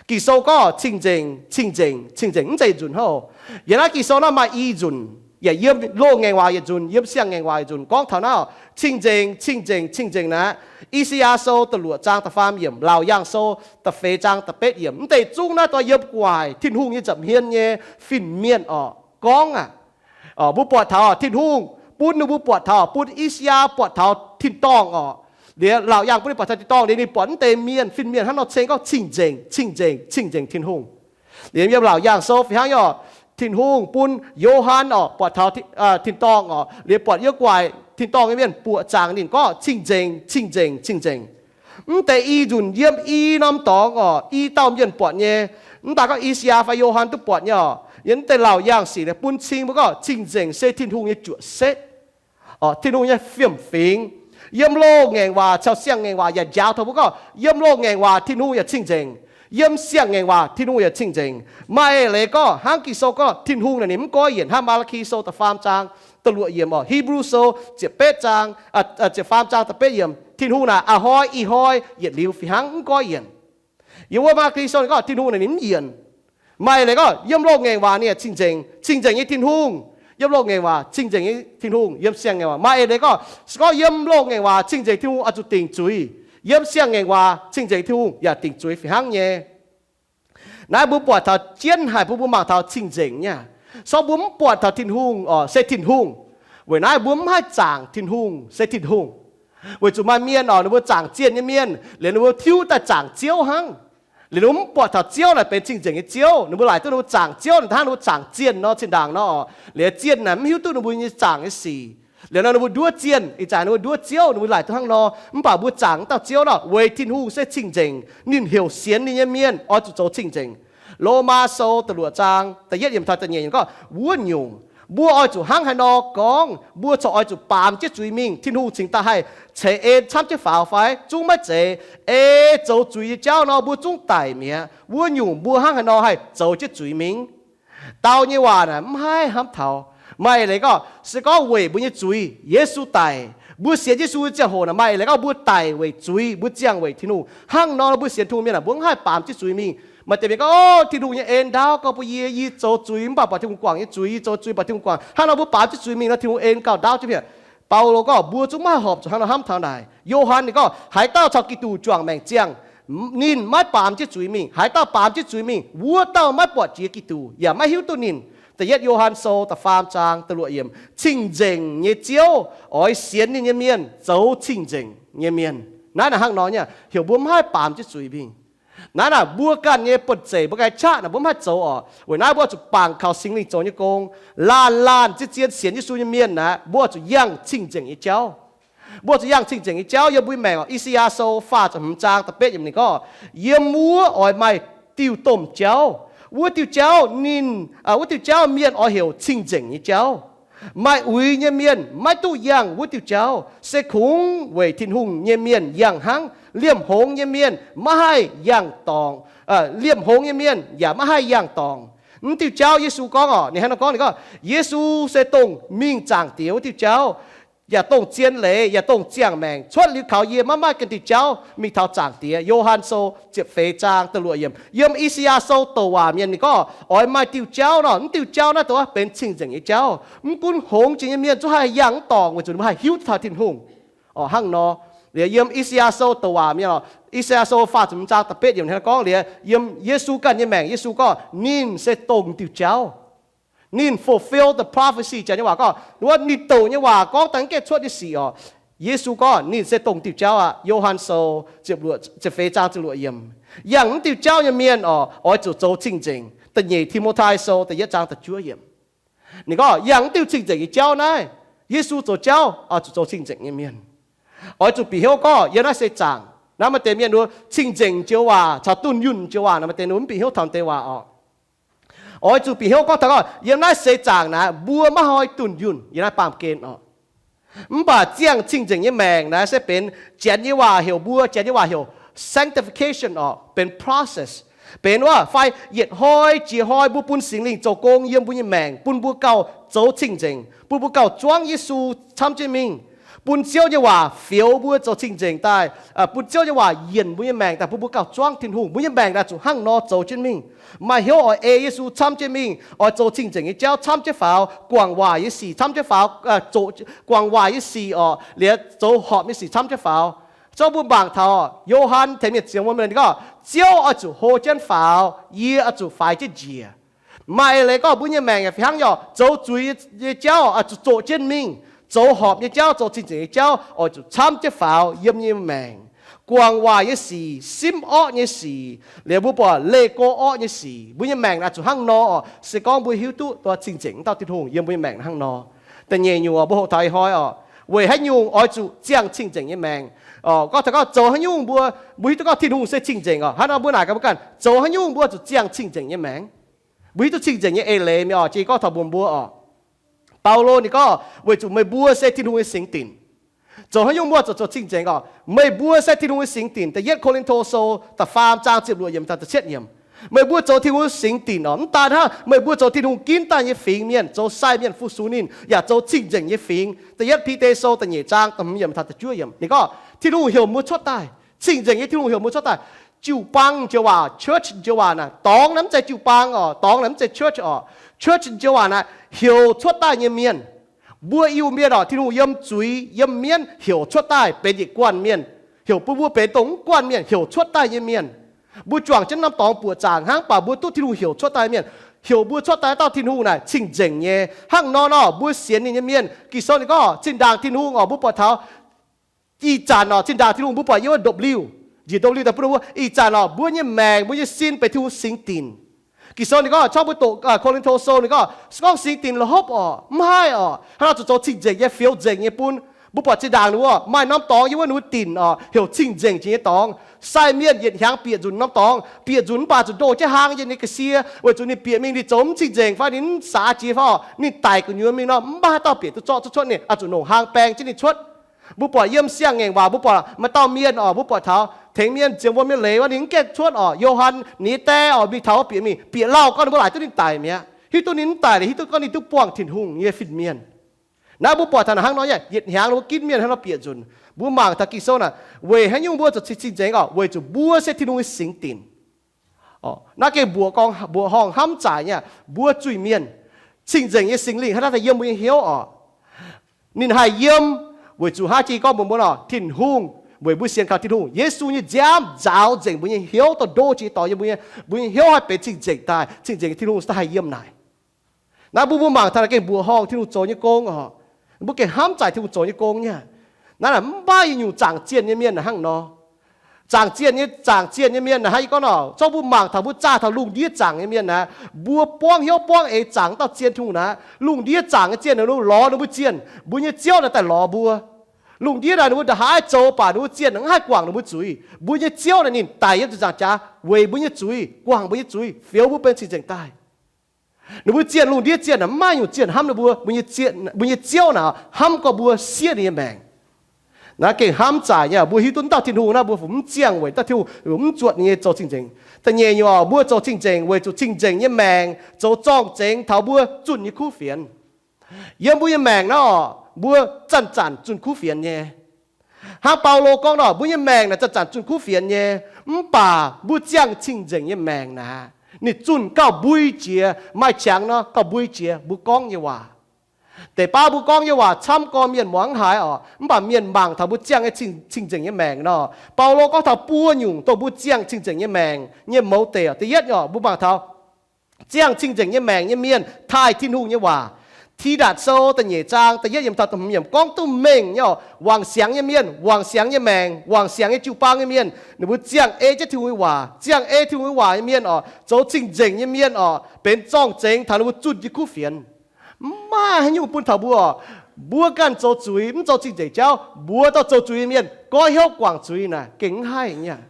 Ging-Sou gorngv cing-nzengc, cing-nzengc, cing-nzengc, mv zeiz nzunc hnangv. Yiem naaiv Ging-Sou naaiv maaih i nzunc, yaac yiem loz-ngaengc waac yietc nzunc, yiem siang-ngaengc waac yietc nzunc gorngv taux naaiv oc, cing-nzengc, cing-nzengc, cing-nzengc naaic. I^saa^yaa Sou da'luoqc zaang da'faam yiemc, Laauc Yaangh Sou da'feix zaang da'betv yiemc, mv deix zungv naaiv doix yiem gu'nguaaic Tin-Hungh nyei nza'hmien nyei fin-mienh oc gorngv aqv. Mbuo buatc taux Tin-Hungh bun ninh mbuo buatc taux, bun I^saa^yaa buatc taux tin-dorngh oc. Liuz Laauc Yaangh bun ninh buatc taux tin-dorngh, liuz ninh buatc mv deix mienh, fin-mienh hnangv nor ceng gorngv cing-nzengc, cing-nzengc, cing-nzengc Tin-Hungh. Liuz yiem Laauc Yaangh Sou fih hnangv nyei oc, Tin-Hungh bun Yo^han oc buatc taux tin-dorngh oc, liuz buatc yiem gu'nguaaic tin-dorngh nyei mienh buoqc zaangc ninh gorngv cing-nzengc, cing-nzengc, cing-nzengc. Mv deix i nzunc yiem i norm dorngx oc, i dauh mienh buatc nyei. Mv daaih gorngv I^saa^yaa fai Yo^han duqv buatc nyei oc. Yiem mv deix Laauc Yaangh sic bun cing mbuo gorngv cing-nzengc se Tin-Hungh nyei juoqc setv, Tin-Hungh nyei fiem-fingx. Yiem loz-ngaengc waac caux siang-ngaengc waac yaac njaaux taux mbuo gorngv yiem loz-ngaengc waac Tin-Hungh yaac cing-nzengc, yiem siang-ngaengc waac Tin-Hungh yaac cing-nzengc. Maaih eix leiz gorngv hnangv Ging-Sou gorngv Tin-Hungh naaic ninh mv goiv yienc hnangv Maa^laa^ki Sou da'faam zaang da'luoqc yiemc oc, Hipv^lu Sou ziepc betv zaang, ziepc faam zaang da'betv yiemc, Tin-Hungh naaic a'hnoi ih hnoi yietc liuz fih hnangv mv goiv yienc. Yiem wuov Maa^laa^ki Sou ninh gorngv Tin-Hungh naaic ninh mv yienc. Maaih eix leiz gorngv yiem loz-ngaengc waac ninh yaac cing-nzengc, cing-nzengc nyei Tin-Hungh. Yiem loz-ngaengc waac cing-nzengc nyei Tin-Hungh, yiem siang-ngaengc waac. Maaih eix leiz gorngv, se gorngv yiem loz-ngaengc waac cing-nzengc Tin-Hungh oix zuqc dingc zuiz, yiem siang-ngaengc waac cing-nzengc Tin-Hungh yaac dingc zuiz fih hnangv nyei. Naaiv mbuo buatc taux jienv haic bun mbuo mangc taux cing-nzengc nyei. Se gorngv mbuo mv buatc taux Tin-Hungh oc, se Tin-Hungh. Weic naaiv mbuo mv haih zaangc Tin-Hungh se Tin-Hungh. Weic zuqc maaih mienh oc, ninh mbuo zaangc zienh nyei mienh, liuz ninh mbuo tiuv daaih zaangc Ziouv hnangv. Liuz ninh mbuo mv buatc taux Ziouv naaic benx cing-nzengc nyei Ziouv, ninh mbuo laaic duqv ninh mbuo zaangc Ziouv naaic hnangv ninh mbuo zaangc zienh nor zinh ndaangc nor, liuz zienh naaic mv hiuv duqv ninh mbuo nyei zaangc nyei sic. Liuz nor ninh mbuo nduov zienh, ih zanc ninh mbuo nduov Ziouv, ninh mbuo laaic duqv hnangv nor. Mv baac mbuo zaangc mv dauh Ziouv nor, weic Tin-Hungh se cing-nzengc, ninh heuc sienx ninh nyei mienh oix zuqc zoux cing-nzengc. Lomaa Sou da'luoqc zaang da'yietv yiemc taux da'nyeic yiemc gorngv, wuov nyungc, mbuo oix zuqc hnangv haaix nor gorngv? Mbuo corc oix zuqc baamz jienv zuiz mingh, Tin-Hungh cingx daaih haih ceix en camv jienv faaux fai? Zungv maiv zeiz. Ei zoux zuiz nyei jauv nor, mbuo zungv daic mi'aqv. Wuov nyungc, mbuo hnangv haaix nor haih zoux jienv zuiz mingh? Dau nyei waac naaic mv haih hnamv taux. Maaih eix leiz gorngv, se gorngv weic mbuo nyei zuiz Yesu daic, mbuo sienx Yesu ziangh hoc naaic, maaih eix leiz gorngv mbuo daic weic zuiz, mbuo ziangh weic Tin-Hungh. Hnangv nor, mbuo sienx Tin-Hungh mienh naaic, mbuo mv haih baamz jienv zuiz mingh. Maaih deix mienh gorngv, Ov, Tin-Hungh nyei en ndaauv gorngv bun yie, yie zoux zuiz mv baac buatc Tin-Hungh guangc nyei zuiz, yie zoux zuiz buatc Tin-Hungh guangc. Hnangv nor mbuo baamz jienv zuiz mingh nor, Tin-Hungh en gauh ndaauv jienv mi'aqv. Baulo gorngv, mbuo zungv mv haih horpc zuqc hnangv nor hnamv taux naaic. Yo^han ninh gorngv, haaix dauh caux Giduc juangc maengc ziangh, ninh maiv baamz jienv zuiz mingh. Haaix dauh baamz jienv zuiz mingh, wuov dauh maiv buatc jiex Giduc yaac maiv hiuv duqv ninh. Da'yietv Yo^han Sou da'faam zaang da'luoqc yiemc, cing-nzengc nyei Ziouv oix sienx ninh nyei mienh zoux cing-nzengc nyei mienh. Naaiv naaic hnangv nor nyei, heuc mbuo mv haih baamz jienv zuiz mingh. Naaiv naaic mbuo ganh nyei buonv-zeic mbuo ganh qaqv naaic mbuo mv haih zoux oc. Weic naaiv mbuo oix zuqc bangc kaux Singx Lingh zoux nyei gong. Laanh laanh zien zien sienx Yesu nyei mienh naaic, mbuo oix zuqc yangh cing-nzengc nyei jauv. Mbuo oix zuqc yangh cing-nzengc nyei jauv yiem mbuo nyei maengc oc. I^saa^yaa Sou faah ziepc hmz zaang da'betv yiemc ninh gorngv, yiem wuov oix maaih diuh domh jauv. Wuov diuh jauv ninh, wuov diuh jauv mienh oix heuc cing-nzengc nyei jauv. Maaih uix nyei mienh maiv duqv yangh wuov diuh jauv, se kungx weic Tin-Hungh nyei mienh yangh hnangv. Liemh hngongx nyei mienh maiv haih yangh dorngc. Liemh hngongx nyei mienh yaac maiv haih yangh dorngc. Mv diuh jauv Yesu gorngv oc, ninh hnangv nor gorngv, ninh gorngv, Yesu se dongh mingh Zaangc Diex wuov diuh jauv, yaac dongh zien leiz, yaac dongh ziangh maengc. Cuotv liuz kaux yie maiv maaih ganh diuh jauv mingh taux Zaangc Diex. Yo^han Sou ziepc feix zaang da'luoqc yiemc. Yiem I^saa^yaa Sou douc waac mienh ninh gorngv oix maaih diuh jauv nor, mv diuh jauv naaiv douc benx cing-nzengc nyei jauv. Mv gunv hngongx jiex nyei mienh zungv haih yangh mv dorngc weic zuqc ninh mbuo haih hiuv duqv taux Tin-Hungh. Hnangv nor, liuz yiem I^saa^yaa Sou douc waac mienh, I^saa^yaa Sou faah ziepc hmz zaang da'betv yiemc ninh gorngv liuz, yiem Yesu ganh nyei maengc, Yesu gorngv ninh se dongh diuh jauv. Ninh fulfill the prophecy, janx nyei waac gorngv, wuov ninh douc nyei waac gorngv daaih mv gaengh cuotv nyei sic orqc. Yesu gorngv ninh se dongh diuh jauv aqv. Yo^han Sou ziepc feix zaang ziepc luoqc yiemc, yangh wuov diuh jauv nyei mienh orqc, oix zuqc zoux cing-nzengc. Da'nyeic Ti^mo^tai Sou da'yietv zaang da'juov yiemc. Ninh gorngv yangh wuov diuh cing-nzengc nyei jauv naaiv, Yesu zoux jauv oix zuqc zoux cing-nzengc nyei mienh. Oix zuqc bieqc hnyouv gorngv yiem naaiv seix zaangc naaiv maaih deix mienh wuov cing-nzengc joux waac caux dunh yunh joux waac naaiv, maaih deix ninh mv bieqc hnyouv taux deix waac orqc. Oix zuqc bieqc hnyouv gorngv taux gorngv yiem naaiv seix zaangc naaiv mbuo maiv haih dunh yunh yiem naaiv baamh gen orqc. Mv baac ziangh cing-nzengc nyei maengc naaiv se benx, janx nyei waac heuc mbuo, janx nyei waac heuc sanctification orqc, benx process, benx wuov fai yietc hnoi jiex hnoi mbuo bun Singx Lingh zoux gong yiem mbuo nyei maengc, bun mbuo gauh zoux cing-nzengc, bun mbuo gauh zuangv Yesu camv jienv mingh, bun Ziouv nyei waac fioux mbuo zoux cing-nzengc daaih, bun Ziouv nyei waac yienc mbuo nyei maengc daaih, bun mbuo gauh zuangv Tin-Hungh. Mbuo nyei maengc naaiv zuqc hnangv nor zoux jienv mingh, maaih hnyouv oix ei Yesu camv jienv mingh, oix zoux cing-nzengc nyei jauv camv jienv faaux, guangc waaic nyei sic camv jienv faaux, zoux guangc waaic nyei sic orqc, liuz zoux horpc nyei sic camv jienv faaux. Zorqv mbuo mangc taux Yo^han tengx mienh ziouc wuom ninh gorngv, Ziouv oix zuqc hlo jienv faaux, yie oix zuqc faix jienv njiec. Maaih eix leiz gorngv mbuo nyei maengc yaac fih hnangv nyei orqc, zoux zuiz nyei jauv oix zuqc zoqc jienv mingh, zoux horpc nyei jauv, zoux cing-nzengc nyei jauv oix zuqc camv jienv faaux yiem nyei maengc. Guangc waaic nyei sic, simv orqv nyei sic, liuz mbuo buatc leih go orqv nyei sic, mbuo nyei maengc naaiv zuqc hnangv nor orqc. Se gorngv mbuo hiuv duqv dongh cing-nzengc dauh Tin-Hungh yiem mbuo nyei maengc hnangv nor. Da'nyeic nyungc mbuo hoqc taux ih hnoi orqc, weic haaix nyungc oix zuqc ziangh cing-nzengc nyei maengc? Gorngv taux gorngv zoux haaix nyungc mbuo, mbuo hiuv duqv gorngv Tin-Hungh se cing-nzengc orqc. Hnangv nor mbuo naaic gaax mbuo ganh, zoux haaix nyungc mbuo zuqc ziangh cing-nzengc nyei maengc? Mbuo hiuv duqv cing-nzengc nyei eix leiz mi'aqv. Jiex gorngv taux mbuox mbuo orqc, Baulo ninh gorngv, weic zuqc meih mbuo se Tin-Hungh nyei singx dinc. Zoux haaix nyungc mbuo zuqc zoux cing-nzengc orqc? Meih mbuo se Tin-Hungh nyei singx dinc. Da'yietv Ko^lin^to Sou da'faam zaang ziepc luoqc yiemc taux da'cietv yiemc. Meih mbuo zoux Tin-Hungh singx dinc orqc. Mv daan hnangv, meih mbuo zoux Tin-Hungh ginv daaih nyei fingx mienh, zoux sai mienh fu-sux ninh, yaac zoux cing-nzengc nyei fingx. Da'yietv Bide Sou da'nyeic zaang da'hmz yiemc taux da'juov yiemc ninh gorngv, Tin-Hungh heuc mbuo cuotv daaih, cing-nzengc nyei Tin-Hungh heuc mbuo cuotv daaih. Jiu-baang joux waac, church joux waac naaic, dorngx naaiv mv zeiz jiu-baang orqc, dorngx naaiv mv zeiz church orqc. Church joux waac naaic heuc cuotv daaih nyei mienh. Mbuo Iu-Mienh orqc, Tin-Hungh yiem zuiz, yiem mienv heuc cuotv daaih benx yietc guanh mienh, heuc bun mbuo benx dongh mv guanh mienh heuc cuotv daaih nyei mienh. Mbuo juangc jienv norm dorngx buoqc zaangc hnangv, mv baac mbuo duqv Tin-Hungh heuc cuotv daaih mienh, heuc mbuo cuotv daaih dauh Tin-Hungh naaic cing-nzengc nyei. Hnangv nor nor mbuo sienx ninh nyei mienh, Ging-Sou ninh gorngv zinh ndaangc Tin-Hungh orqc, mbuo buatc taux ih zanc orqc, zinh ndaangc Tin-Hungh mbuo buatc yiem wuov ndopv-liuh, njiec ndopv-liuh daaih bun mbuo. Ih zanc orqc, mbuo nyei maengc, mbuo nyei sin benx Tin-Hungh singx dinc. Ging-Sou ninh gorngv, congv mbuo doqc Ko^lin^to Sou ninh gorngv, se gorngv singx dinc la'hopv orqc, mv haih orqc, hnangv nor zuqc zoux cing-nzengc nyei, fioux nzengc nyei bun. Mbuo buatc zinh ndaangc ninh mbuo maaih norm dorngx yiem wuov ninh mbuo dinc orqc, heuc cing-nzengc jiex nyei dorngx. Sai mienh yietc hnyangx bieqc nzunc norm dorngx, bieqc nzunc mv baac zuqc ndoh jienv hlang yiem ninh ga'sie, weic zuqc ninh bieqc mingh ninh zoux mv cing-nzengc fai ninh mv saax jiex fai orqc, ninh daic gu'nyuoz mingh nor, mv maaih haaix dauh bieqc duqv zorqv cuotv cuotv ninh, oix zuqc longc hlang baeng jienv ninh cuotv. Mbuo buatc yiem siang-ngaengc waac mbuo buatc maaih dauh mienh orqc, mbuo buatc taux tengx mienh ziouc wuom nyei leiz wuov ninh mv gaengh cuotv orqc. Yo^han nyei die orqc mingh taux wuov bieqc mingh, bieqc lauh gorngv ninh mbuo laaic duqv ninh daic mi'aqv. Hiuv duqv ninh mv daic liuz, hiuv duqv gorngv ninh duqv buangh Tin-Hungh nyei fin-mienh. Naaiv mbuo buatc taux naaic hnangv nor, yietc hnyangx ninh mbuo ginv mienh hnangv nor bieqc nzunc. Mbuo mangc taux Ging-Sou naaic, weic haaix nyungc mbuo zuqc cing-nzengc orqc? Weic zuqc mbuo se Tin-Hungh nyei singx dinc. Naaiv gengh mbuoqc ong, mbuoqc horngh hnamv zaaic nyei, mbuo zuiz-mienh, cing-nzengc nyei Singx Lingh haaix dauh daaih yiem mbuo nyei hnyouv orqc? Ninh haih yiem weic zuqc haaix? Jiex gorngv mbuox mbuo nor, Tin-Hungh, weic mbuo sienx kaux Tin-Hungh, Yesu nyei nziaamv nzaaux nzengc mbuo nyei hnyouv, dorh ndo jiex dorngx yiem mbuo nyei, mbuo nyei hnyouv haih benx cing-nzengc daaih. Cing-nzengc Tin-Hungh se haih yiem naaic. Naaiv mbuo, mbuo mangc taux naaiv gengh mbuoqc horngh Tin-Hungh zoux nyei gong orqc. Mbuo gengh hnamv zaaic Tin-Hungh zoux nyei gong nyei. Naaiv mv baac i nyungc zaangc zienh nyei mienh naaic hnangv nor. Zaangc zienh nyei, zaangc zienh nyei mienh naaic hnangv yie gorngv nor, zorqv mbuo mangc taux mbuo zaah taux lungh ndiev zaangc nyei mienh naaic, mbuo buangv hnyouv buangv eix zaangc dauh zien Tin-Hungh naaic. Lungh ndiev zaangc nyei zienh naaic lorz ninh mbuo zienh, mbuo nyei Ziouv naaic daaih lorz mbuo. Lungh ndiev naaic ninh mbuo ndongc haaix zoux baac ninh mbuo zienh mv haih guangc ninh mbuo zuiz. Mbuo nyei Ziouv naaic ninh daic yiem ziepc nzaangc jaax weic mbuo nyei zuiz, guangc mbuo nyei zuiz, fioux mbuo benx cing-nzengc daaih. Ninh mbuo zienh, lungh ndiev zienh naaic mv maaih nyungc zienh hnamv ninh mbuo. Mbuo nyei Ziouv naaic hnamv gorx mbuo, siev ninh nyei maengc. Naaiv gengh hnamv zaaic nyei. Mbuo hiuv duqv dauh Tin-Hungh naaiv, mbuo fungc mv ziangh weic dauh Tin-Hungh mv zuotc ninh nyei zoux cing-nzengc. Da'nyeic nyungc, mbuo zoux cing-nzengc weic zuqc cing-nzengc nyei maengc zoux zorng-zengx taux mbuo zunh nyei kuv fienx. Yiem mbuo nyei maengc naaiv orqc, mbuo zanc-zanc zunh kuv fienx nyei. Hnangv Baulo gorngv nor, mbuo nyei maengc naaic zanc-zanc zunh kuv fienx nyei, mv baac mbuo ziangh cing-nzengc nyei maengc naaic, ninh zunh gauh mbui jiex, maaih qangx nor gauh mbui jiex mbuo gorngv nyei waac. Deix baav mbuo gorngv nyei waac camv gorx mienh muangx mv haiz orqc, mv baac mienh mangc taux mbuo ziangh nyei cing-nzengc nyei maengc nor. Baulo gorngv taux buo nyungc dongh mbuo ziangh cing-nzengc nyei maengc nyei mouz deic orqc. Da'yietv orqc, mbuo mangc taux Ziangh cing-nzengc nyei maengc nyei mienh taaih Tin-Hungh nyei waac. Tidatc Sou da'nyeic zaang da'yietv yiemc taux da'hmz yiemc gorngv duqv mengh nyei oc. Wangc siangx nyei mienh, wangc siangx nyei maengc, wangc siangx nyei jiu-baang nyei mienh, ninh mbuo ziangh ei jienv Tin-Hungh nyei waac. Ziangh ei Tin-Hungh nyei waac nyei mienh oc, zoux cing-nzengc nyei mienh oc, benx zorng-zengx taux ninh mbuo zunh nyei kuv fienx. Mv maaih haaix nyungc bun taux mbuo oc. Mbuo ganh zoux zuiz, mv zoux cing-nzengc jauv, mbuox dauh zoux zuiz nyei mienh goiv hnyouv guangc zuiz naaic gengh mv haih nyei.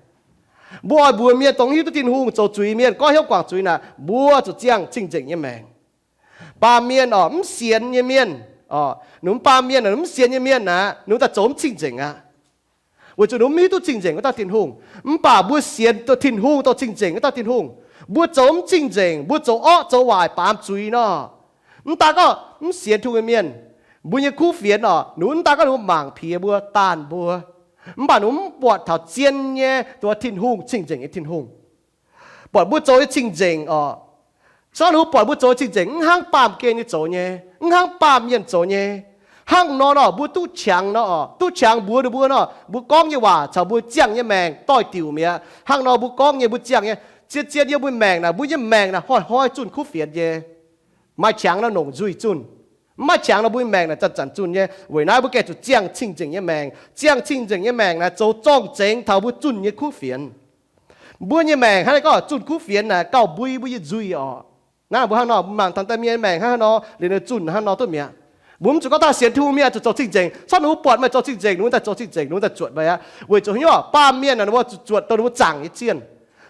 Mbuo oix mbuox mienh dongh hiuv duqv Tin-Hungh zoux zuiz mienh goiv hnyouv guangc zuiz naaic, mbuo zuqc ziangh cing-nzengc nyei maengc. Baamh mienh oc, mv sienx nyei mienh oc, ninh mbuo baamh mienh, mv sienx nyei mienh naaic, ninh mbuo daaih zoux mv cing-nzengc aqv. Weic zuqc ninh mbuo mv hiuv duqv cing-nzengc wuov dauh Tin-Hungh. Mv baac mbuo sienx Tin-Hungh, dongh cing-nzengc wuov dauh Tin-Hungh. Mbuo zoux mv cing-nzengc, mbuo zoux orqv zoux waaic baamz zuiz nor, mv daaih gorngv mv sienx Tin-Hungh nyei mienh, mbuo nyei kuv fienx oc, ninh mv daaih gorngv ninh mbuo mangc piex mbuo, daanh mbuo, mv baac ninh mv buatc taux zien nyei, dongh Tin-Hungh, cing-nzengc nyei Tin-Hungh. Buatc mbuo zoux nyei cing-nzengc oc, se gorngv ninh mbuo buatc mbuo zoux cing-nzengc mv hnangv baamh gen nyei zoux nyei, mv hnangv baamh mienh zoux nyei, hnangv nor nor mbuo duqv qangx nor oc, duqv qangx mbuox ninh mbuo nor, mbuo gorngv nyei waac caux mbuo ziangh nyei maengc doix-diuc mi'aqv. Hnangv nor mbuo gorngv nyei, mbuo ziangh nyei, zien-zien yiem mbuo maengc naaic, mbuo nyei maengc naaic hnoi-hnoi zunh kuv fienx nyei. Maaih qangx nor longc nzuih zunh. Mv maaih qangx nor mbuo nyei maengc naaic zanc-zanc zunh nyei. Weic naaiv mbuo gengh zuqc ziangh cing-nzengc nyei maengc. Ziangh cing-nzengc nyei maengc naaic zoux zorng-zengx taux mbuo zunh nyei kuv fienx. Mbuo nyei maengc hnangv naaiv gorngv zunh kuv fienx naaic gauh mbui mbuo nyei nzuih oc. Naaiv mbuo hnangv nor, mbuo mangc taux deix mienh maengc hnangv haaix nor, liuz ninh zunh hnangv nor duqv mi'aqv. Mbuo mv zuqc gorngv daaih sienx Tin-Hungh mienh zuqc zoux cing-nzengc. Se gorngv ninh mbuo buatc meih zoux cing-nzengc, ninh mbuo daaih zoux cing-nzengc, ninh mbuo daaih zuotc meih aqv. Weic zuqc haaix nyungc? Baamh mienh naaic ninh mbuo zuqc zuotc dongh ninh mbuo zaangc nyei zienh.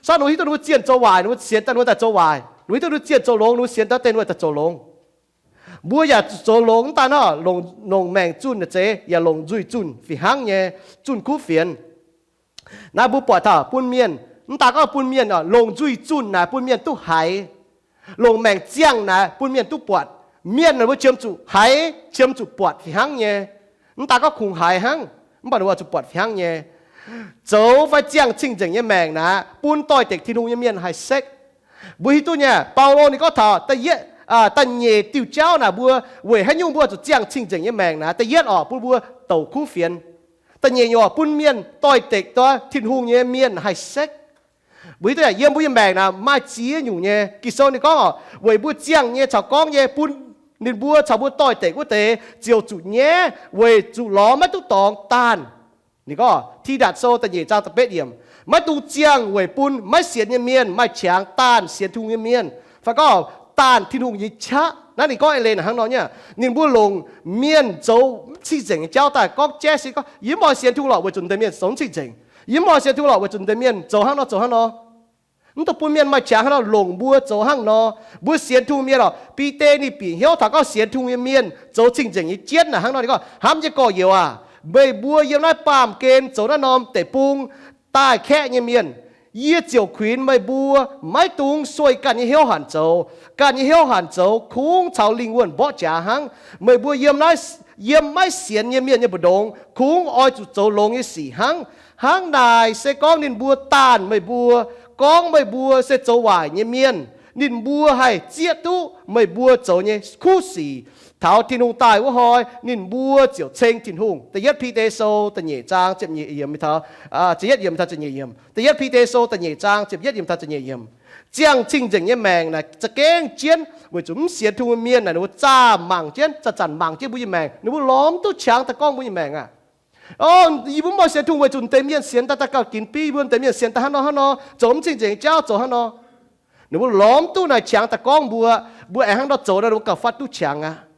Se gorngv ninh mbuo hiuv duqv ninh mbuo zienh zoux waaic, ninh mbuo sienx daaih ninh mbuo daaih zoux waaic. Ninh mbuo hiuv duqv ninh mbuo zienh zoux longx, ninh mbuo sienx daaih deix ninh mbuo daaih zoux longx. Mbuo yaac zuqc zoux longx, mv daan hnangv longc, longc maengc zunh naaic zeiz, yaac longc nzuih zunh fih hnangv nyei, zunh kuv fienx. Naaiv mbuo buatc taux bun mienh, mv daan gorngv bun mienh oc, longc nzuih zunh naaic bun mienh duqv haiz. Longc maengc ziangh naaic bun mienh duqv buatc. Mienh naaic mbuo qiemx zuqc haiz, qiemx zuqc buatc fih hnangv nyei. Mv daan gorngv kungx haiz hnangv, mv baac ninh mbuo zuqc buatc fih hnangv nyei. Zoux fai ziangh cing-nzengc nyei maengc naaic bun doix-dekc Tin-Hungh nyei mienh haih sekv. Mbuo hiuv duqv nyei, Baulo ninh gorngv taux da'yietv, da'nyeic diuh jauv naaic mbuo weic haaix nyungc mbuo zuqc ziangh cing-nzengc nyei maengc naaic, da'yietv oc, bun mbuo douc kuv fienx. Da'nyeic nyungc oc, bun mienh doix-dekc dongh Tin-Hungh nyei mienh haih sekv. Mbuo hiuv duqv yiem mbuo nyei maengc naaic maaih ziex nyungc nyei. Ging-Sou ninh gorngv oc, weic mbuo ziangh nyei caux gorngv nyei bun ninh mbuo caux mbuo doix-dekc wuov deix ziouc zuqc nyaiv weic zuqc lorz maiv duqv dorngx daanh. Ninh gorngv Tidatc Sou da'nyeic zaang da'betv yiemc, maiv dungx ziangh weic bun maiv sienx nyei mienh maaih qangx daanh sienx Tin-Hungh nyei mienh, fai gorngv daanh Tin-Hungh nyei qaqv. Naaiv ninh gorngv eix leiz naaic hnangv nor nyei. Ninh mbuo longc mienh zoux mv cing-nzengc nyei jauv daaih gorngv jaiv se gorngv, yie mv oix sienx Tin-Hungh lorqc weic zuqc deix mienh zoux mv cing-nzengc. Yie mv oix sienx Tin-Hungh lorqc weic zuqc deix mienh zoux hnangv nor zoux hnangv nor. Mv dungx bun mienh maaih qangx hnangv nor longc mbuo zoux hnangv nor. Mbuo sienx Tin-Hungh mienh oc, Bide ninh bieqc hnyouv taux gorngv sienx Tin-Hungh nyei mienh zoux cing-nzengc nyei jienv naaic hnangv nor, ninh gorngv, hnamv nyei gorx-youz aac, meih mbuo yiem naaiv baamh gen zoux naaiv norm deic-bung daaih kaeqv nyei mienh, yie ziouc kuinx meih mbuo maiv dungx sueih ganh nyei hnyouv hanc zoux. Ganh nyei hnyouv hanc zoux kungx caux lingh wuonh mborqv jaax hnangv. Meih mbuo yiem naaiv, yiem maiv sienx nyei mienh nyei mbu'ndongx kungx oix zuqc zoux longx nyei sic hnangv. Hnangv naaic se gorngv ninh mbuo daanh meih mbuo, gorngv meih mbuo se zoux waaic nyei mienh, ninh mbuo haih zieqv duqv meih mbuo zoux nyei kuv sic. Taux Tin-Hungh daaih wuov hnoi ninh mbuo ziouc ceng Tin-Hungh. Da'yietv Bide Sou da'nyeic zaang ziepc nyeic yiemc taux, ziepc yietv yiemc taux ziepc nyeic yiemc. Da'yietv Bide Sou da'nyeic zaang ziepc yietv yiemc taux ziepc nyeic yiemc. Ziangh cing-nzengc nyei maengc naaic za'gengh jienv weic zuqc mv sienx Tin-Hungh mienh naaic ninh mbuo zaah mangc jienv, zanc-zanc mangc jienv mbuo nyei maengc, ninh mbuo lorz mv duqv qangx daaih gorngv mbuo nyei maengc aqv. O, yie mbuo mv oix sienx Tin-Hungh weic zuqc deix mienh sienx daaih daaih gauh ginx bieiv, mbuo deix mienh sienx daaih hnangv nor hnangv nor, zoux mv cing-nzengc jauv zoux hnangv nor. Ninh mbuo lorz mv duqv naaic qangx daaih gorngv mbuo, mbuo aengx hnangv nor zoux nor ninh mbuo gauh fatv duqv qangx aqv.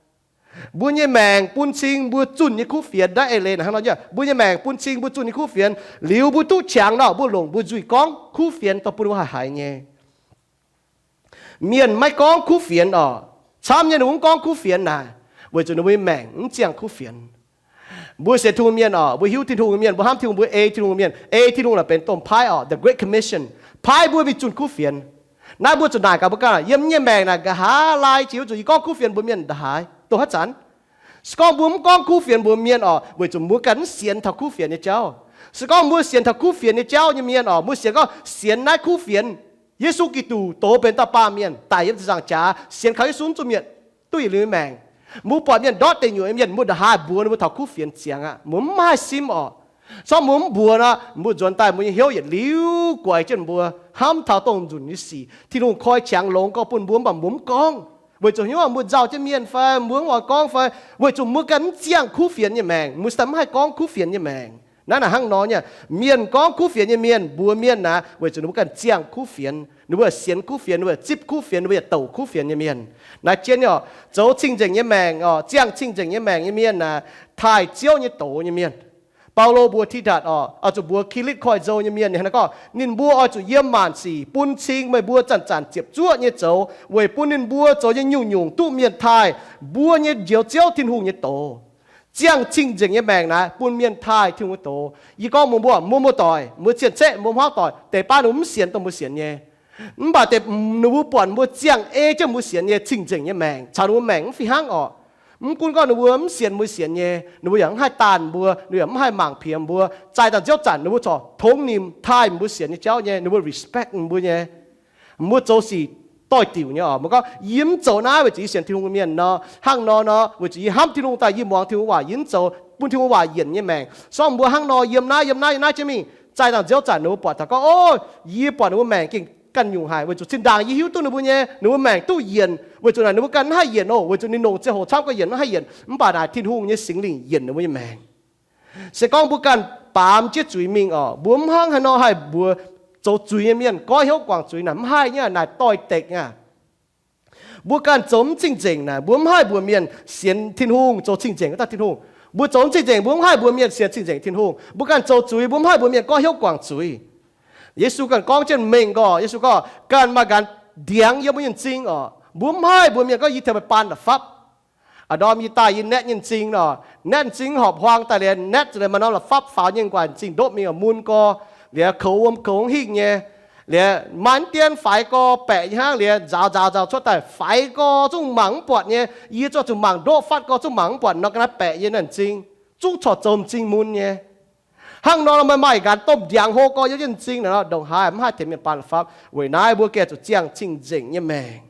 Mbuo nyei maengc bun cing mbuo zunh nyei kuv fienx. Naaiv eix leiz naaic hnangv nor nyei, mbuo nyei maengc bun cing mbuo zunh nyei kuv fienx. Liuz mbuo duqv qangx nor, mbuo longc mbuo nzuih gorngv kuv fienx dorh bun mbuo haih haiz nyei. Mienh maiv gorngv kuv fienx oc. Camv nyei ninh mbuo mv gorngv kuv fienx naaic, weic zuqc ninh mbuo nyei maengc mv ziangh kuv fienx. Mbuo sienx Tin-Hungh mienh oc, mbuo hiuv Tin-Hungh mienh, mbuo hnamv Tin-Hungh, mbuo ei Tin-Hungh mienh. Ei Tin-Hungh naaic benx domh paaiv oc, the Great Commission. Paaiv mbuo mingh zunh kuv fienx. Naaiv mbuo zuqc naaic gaax mbuo ganh, yiem yie nyei maengc naaic nqa'haav laai jiex wuov zuqc yie gorngv kuv fienx mbuox mienh nqa'haav, dongh haaix zanc. Se gorngv mbuo mv gorngv kuv fienx mbuox mienh oc, weic zuqc mbuo ganh mv sienx taux kuv fienx nyei jauv. Se gorngv mbuo sienx taux kuv fienx nyei jauv nyei mienh oc, mbuo sienx gorngv sienx naaiv kuv fienx, Yesu Giduc doz benx dauh baamh mienh daic yiem ziepc nzaangc jaax, sienx kaux Yesu mv zuqc mietc duqv yietc liuz nyei maengc. Mbuo buatc mienh ndortv deic nyuoqc nyei mienh, mbuo nqa'haav mbuox ninh mbuo taux kuv fienx ziangx aqv, mbuo mv haih simv oc. Sorng mbuo mv mbuox nor, mbuo nzuonx daaih mbuo nyei hnyouv yietc liuz guaix jienv mbuo, hnamv taux dongh nzunc nyei sic Tin-Hungh koi qangx longx gorx bun mbuo, mv baac mbuo mv gorngv. Weic zuqc hnyouv mbuo nzauh jienv mienh fai mbuo mv oix gorngv fai, weic zuqc mbuo ganh mv ziangh kuv fienx nyei maengc, mbuo mv haih gorngv kuv fienx nyei maengc. Naaiv naaic hnangv nor nyei. Mienh gorngv kuv fienx nyei mienh mbuox mienh naaic, weic zuqc ninh mbuo ganh ziangh kuv fienx, ninh mbuo yaac sienx kuv fienx, ninh mbuo yaac zipv kuv fienx, ninh mbuo yaac douc kuv fienx nyei mienh. Naaiv jienv nyei oc, zoux cing-nzengc nyei maengc oc, ziangh cing-nzengc nyei maengc nyei mienh naaic, taaih Ziouv nyei doz nyei mienh. Baulo mbuox Tidatc oc, oix zuqc mbuox Kilitv Koiv-Nzou nyei mienh, ninh gorngv ninh mbuo oix zuqc yiem maanc sic bun cing meih mbuo zanc-zanc ziepc zuoqv nyei zoux, weic bun ninh mbuo zoux nyei nyungc-nyungc duqv mienh taaih mbuo nyei Njoux Ziouv Tin-Hungh nyei doz. Ziangh cing-nzengc nyei maengc naaic bun mienh taaih Tin-Hungh nyei doz. Yie gorngv mbuox mbuo, mbuo muoz-doic, mbuo cien-ceqv, mbuo hmuangv doic, deix baav ninh mbuo mv sienx dongh mbuo sienx nyei. Mv baac deix ninh mbuo buatc mbuo ziangh ei jienv mbuo sienx nyei cing-nzengc nyei maengc caux ninh mbuo maengc mv fih hnangv oc. Mv gunv gorngv ninh mbuo mv sienx mbuo sienx nyei, ninh mbuo yaac mv haih daanh mbuo, ninh yaac mv haih mangc piex mbuo. Zaih dangh nziouv zanc ninh mbuo corc tongx nimc taaih mbuo sienx nyei jauv nyei, ninh mbuo respect mbuo nyei. Mbuo zoux sic doix-diuc nyei oc. Mbuo gorngv, yie mv zoux naaiv weic zuqc yie sienx Tin-Hungh nyei mienh nor, hnangv nor nor, weic zuqc yie hnamv Tin-Hungh daaih yie muangx Tin-Hungh waac, yie mv zoux bun Tin-Hungh waac yienc nyei maengc. Sorng mbuo hnangv nor yiem naaiv yiem naaiv yiem naaiv jienv mingh, zaih dangh nziouv zanc ninh mbuo buatc taux gorngv, o, yie buatc ninh mbuo maengc gengh ganh nyungc haic, weic zuqc zinh ndaangc yie hiuv duqv ninh mbuo nyei, ninh mbuo maengc duqv yienc, weic zuqc naaic ninh mbuo ganh mv haih yienc oc, weic zuqc ninh nongc ziangh hoc camv ganh yienc mv haih yienc. Mv baac naaic Tin-Hungh nyei Singx Lingh yienc ninh mbuo nyei maengc. Se gorngv mbuo ganh baamz jienv zuiz mingh oc, mbuo mv hnangv haaix nor haih mbuox zoux zuiz nyei mienh goiv hnyouv guangc zuiz naaic, mv haih nyei, naaic doix-dekc aqv. Mbuo ganh zoux mv cing-nzengc naaic, mbuo mv haih mbuox mienh sienx Tin-Hungh, zoux cing-nzengc wuov dauh Tin-Hungh. Mbuo zoux mv cing-nzengc, mbuo mv haih mbuox mienh sienx cing-nzengc Tin-Hungh. Mbuo ganh zoux zuiz, mbuo mv haih mbuox mienh goiv hnyouv guangc zuiz. Yesu ganh gorngv jienv mengh gorx, Yesu gorngv, ganh maaih nqanx ndiangx yiem mbuo nyei m'zing oc. Mbuo mv haih mbuox mienh gorngv, yie tengx meih baan la'fapv. A'ndorm yie daaih yie naetv nyei m'zing nor, naetv m'zing horpc huaang daaih liuz, naetv zuqc liuz maaih norm la'fapv faaux nyei, guaax m'zing ndopv mingh mun gorx, liuz koux wuom koux hingh nyei, liuz maaih mv dien faix gorx baeqc nyei hnangv, liuz nzaaux nzaaux nzaaux cuotv daaih faix gorx zungv mangc mv buatc nyei. Yie zuqc zuqc mangc ndoqv fatv gorx zungv mangc mv buatc nor, ga'naaiv baeqc yie naaiv m'zing, zungv corc zoux m'zing mun nyei. Hnangv nor, maaih maaih nqanx domh ndiangx hlo gorx yiem jienv m'zing naaic, ndongc haaix mv haih tengx mienh baan la'fapv. Weic naaiv mbuo gengh zuqc ziangh cing-nzengc nyei maengc.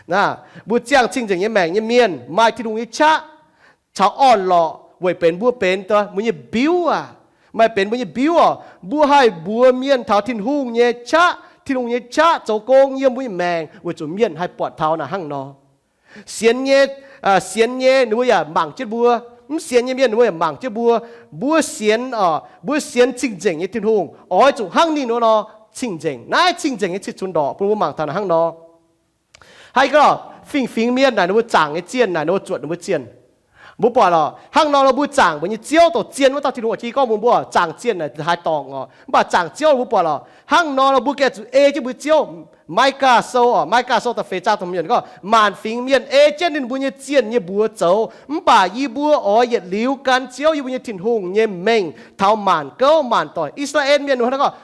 Naaiv, mbuo ziangh cing-nzengc nyei maengc nyei mienh maaih Tin-Hungh nyei qaqv caux orn-lorqc weic benx mbuo benx mbuo nyei mbiuv aac. Maaih benx mbuo nyei mbiuv oc. Mbuo haih mbuox mienh taux Tin-Hungh nyei qaqv, Tin-Hungh nyei qaqv zoux gong yiem mbuo nyei maengc weic zuqc mienh haih buatc taux naaic hnangv nor. Sienx nyei, sienx nyei ninh mbuo yaac mangc jienv mbuo. Mv sienx nyei mienh ninh mbuo yaac mangc jienv mbuo. Mbuo sienx oc, mbuo sienx cing-nzengc nyei Tin-Hungh oix zuqc hnangv ninh wuov nor cing-nzengc. Naaiv cing-nzengc nyei cih cunx ndorqc bun mbuo mangc taux naaic hnangv nor. Haiz gorngv fingx-fingx mienh naaic ninh mbuo zaangc nyei zienh naaic ninh mbuo zuotc ninh mbuo zienh. Mbuo buatc lorqc, hnangv nor nor mbuo zaangc mbuo nyei Ziouv dongh zien wuov dauh Tin-Hungh. Jiex gorngv mbuo, mbuo zaangc zienh naaic haaix dorngc oc, mv baac zaangc Ziouv mbuo buatc lorqc, hnangv nor nor mbuo gengh zuqc ei jienv mbuo Ziouv. Maaikaav Sou oc, Maaikaav Sou da'feix zaang da'hmz yiemc gorngv, maanc fingx mienh ei jienv ninh mbuo nyei zienh nyei mbuox zoux, mv baac yie mbuo oix yietc liuz gan Ziouv yie mbuo nyei Tin-Hungh nyei mengh taux maanc gouv maanc doic. I^saa^laa^en mienh wuov gorngv,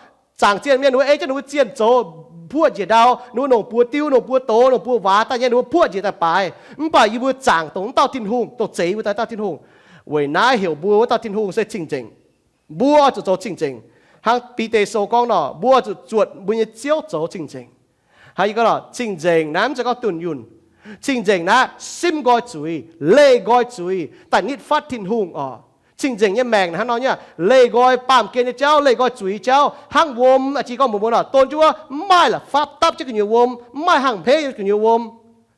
zaangc zienh mienh wuov ei jienv ninh mbuo zienh zoux, puoqv njiec ndau, ninh mbuo nongc buoz diu, nongc buoz doz, nongc buoz waac daaih nyei, ninh mbuo puoqv njiec daaih baaix. Mv baac yie mbuo zaangc dongh wuov dauh Tin-Hungh, dongh zeix wuov dauh Tin-Hungh. Weic naaiv heuc mbuo wuov dauh Tin-Hungh se cing-nzengc. Mbuo zuqc zoux cing-nzengc. Hnangv Bide Sou gorngv nor, mbuo zuqc zuotc mbuo nyei Ziouv zoux cing-nzengc. Hnangv yie gorngv nor, cing-nzengc naaiv mv zeiz gorngv dunh yunh. Cing-nzengc naaiv simv nqoi zuiz, leih nqoi zuiz daaih nitv fatv Tin-Hungh oc. Cing-nzengc nyei maengc hnangv nor nyei, leih nqoi baamh gen nyei jauv, leih nqoi zuiz jauv. Hnangv wuom, jiex gorngv mbuox mbuo nor, don jienv wuov mv maaih la'fapv dapv jienv gu'nyuoz wuom, mv maaih hangh hmeiv gu'nyuoz wuom.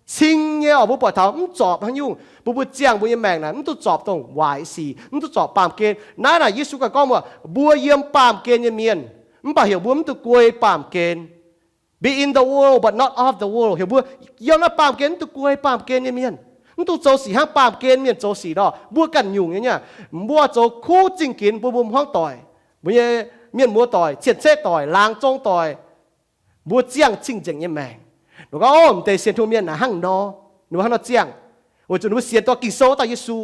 Cing nyei oc, mbuo buatc taux mv zorpc hnangv nyungc. Mbuo, mbuo ziangh mbuo nyei maengc naaic mv duqv zorpc dongh waaic sic, mv duqv zorpc baamh gen. Naaiv naaic Yesu ganh gorngv mbuox mbuo yiem baamh gen nyei mienh, mv baac heuc mbuo mv duqv guei baamh gen. Be in the world but not of the world. Heuc mbuo yiem naaiv baamh gen, mv duqv guei baamh gen nyei mienh, mv duqv zoux sic hnangv baamh gen mienh zoux sic nor. Mbuo ganh nyungc nyei, mbuo zoux kuv zingh ginx bun mbuo hmuangv doic, mbuo nyei mienh muoz doic, cien-ceqv doic, laangz zong doic. Mbuo ziangh cing-nzengc nyei maengc. Ninh gorngv, o, m'deix sienx Tin-Hungh mienh naaic hnangv nor, ninh mbuo hnangv nor ziangh, weic zuqc ninh mbuo sienx dorh Ging-Sou dauh Yesu.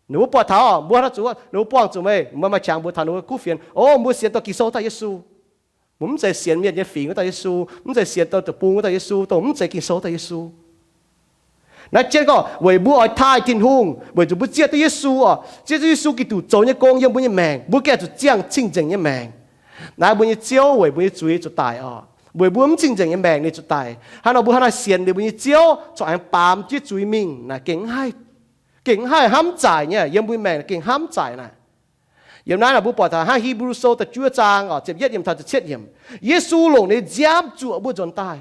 Ninh mbuo buatc taux mbuo hnangv nor zuqc, ninh mbuo buangh zuqc meih, meih maaih qangx mbuox taux ninh mbuo kuv fienx, o, mbuo sienx dorh Ging-Sou dauh Yesu. Mbuo mv zeiz sienx mienh nyei fingx wuov dauh Yesu, mv zeiz sienx dorh deic-bung wuov dauh Yesu, dongh mv zeiz Ging-Sou dauh Yesu. Naaiv jienv gorngv weic mbuo oix taaih Tin-Hungh, weic zuqc mbuo zieqv duqv Yesu oc, zieqv duqv Yesu Giduc zoux nyei gong yiem mbuo nyei maengc, mbuo gengh zuqc ziangh cing-nzengc nyei maengc. Naaiv mbuo nyei Ziouv weic mbuo nyei zuiz zuqc daic oc. Weic mbuo mv cing-nzengc nyei maengc ninh zuqc daic. Hnangv nor mbuo hnangv naaiv sienx liuz mbuo nyei Ziouv corc aengx baamz jienv zuiz mingh naaic gengh mv haih, gengh mv haih hnamv zaaic nyei, yiem mbuo nyei maengc gengh hnamv zaaic naaic. Yiem naaiv mbuo buatc taux hnangv Hipv^lu Sou da'juov zaang ziepc yietv yiemc taux ziepc cietv yiemc, Yesu longc ninh nyei nziaamv zuoqc mbuo nzuonx daaih.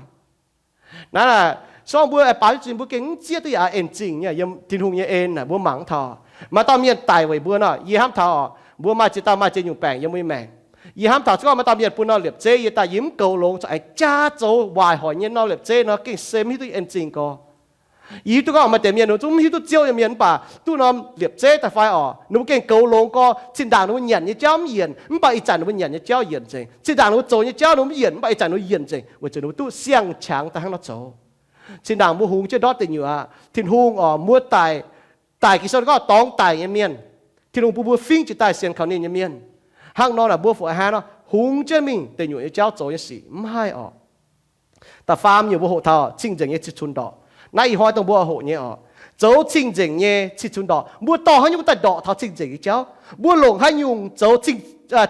Naaiv, se gorngv mbuo aengx baaux zuqc, mbuo gengh mv zieqv duqv yaac en zingh nyei yiem Tin-Hungh nyei en naaic, mbuo mangc taux. Maaih dauh mienh daic weic mbuo nor, yie hnamv taux mbuo maaih ziex dauh maaih ziex nyungc baengc yiem mbuo nyei maengc. Yie hnamv taux se gorngv maaih dauh mienh bun nor liepc zeiv yie daaih, yie mv goux longx, aengx jaax zoux waaic hoic nyei nor liepc zeiv nor gengh se mv hiuv duqv en zingh gorx. Yie hiuv duqv gorngv maaih deix mienh zungv mv hiuv duqv Ziouv nyei mienh mv baac duqv norm liepc zeiv daaih fai orqc, ninh mbuo gengh goux longx gorx, zinh ndaangc ninh mbuo nyanc nyei jauv mv yienc, mv baac ih zanc ninh mbuo nyanc nyei jauv yienc nzengc. Zinh ndaangc ninh mbuo zoux nyei jauv ninh mbuo mv yienc, mv baac ih zanc ninh mbuo yienc nzengc, weic zuqc ninh mbuo duqv siang-qangx daaih hnangv nor zoux. Zinh ndaangc mbuo hungx jienv ndortv deic nyuoqc aqv, Tin-Hungh orqc, mbuo daic, daic Ging-Sou gorngv dorngx daic nyei mienh, Tin-Hungh bun mbuo fingv jiex daaih sienx kaux ninh nyei mienh. Hnangv nor naaic mbuo fungc haaix nor hungx jienv mingh deic nyuoqc nyei jauv zoux nyei sic? Mv haih orqc. Da'faam nyungc mbuo hoqc taux cing-nzengc nyei cih cunx ndorqc. Naaiv ih hnoi dongh mbuo hoqc nyei orqc, zoux cing-nzengc nyei cih cunx ndorqc. Mbuo dorh haaix nyungc daaih ndorqc taux cing-nzengc nyei jauv? Mbuo longc haaix nyungc zoux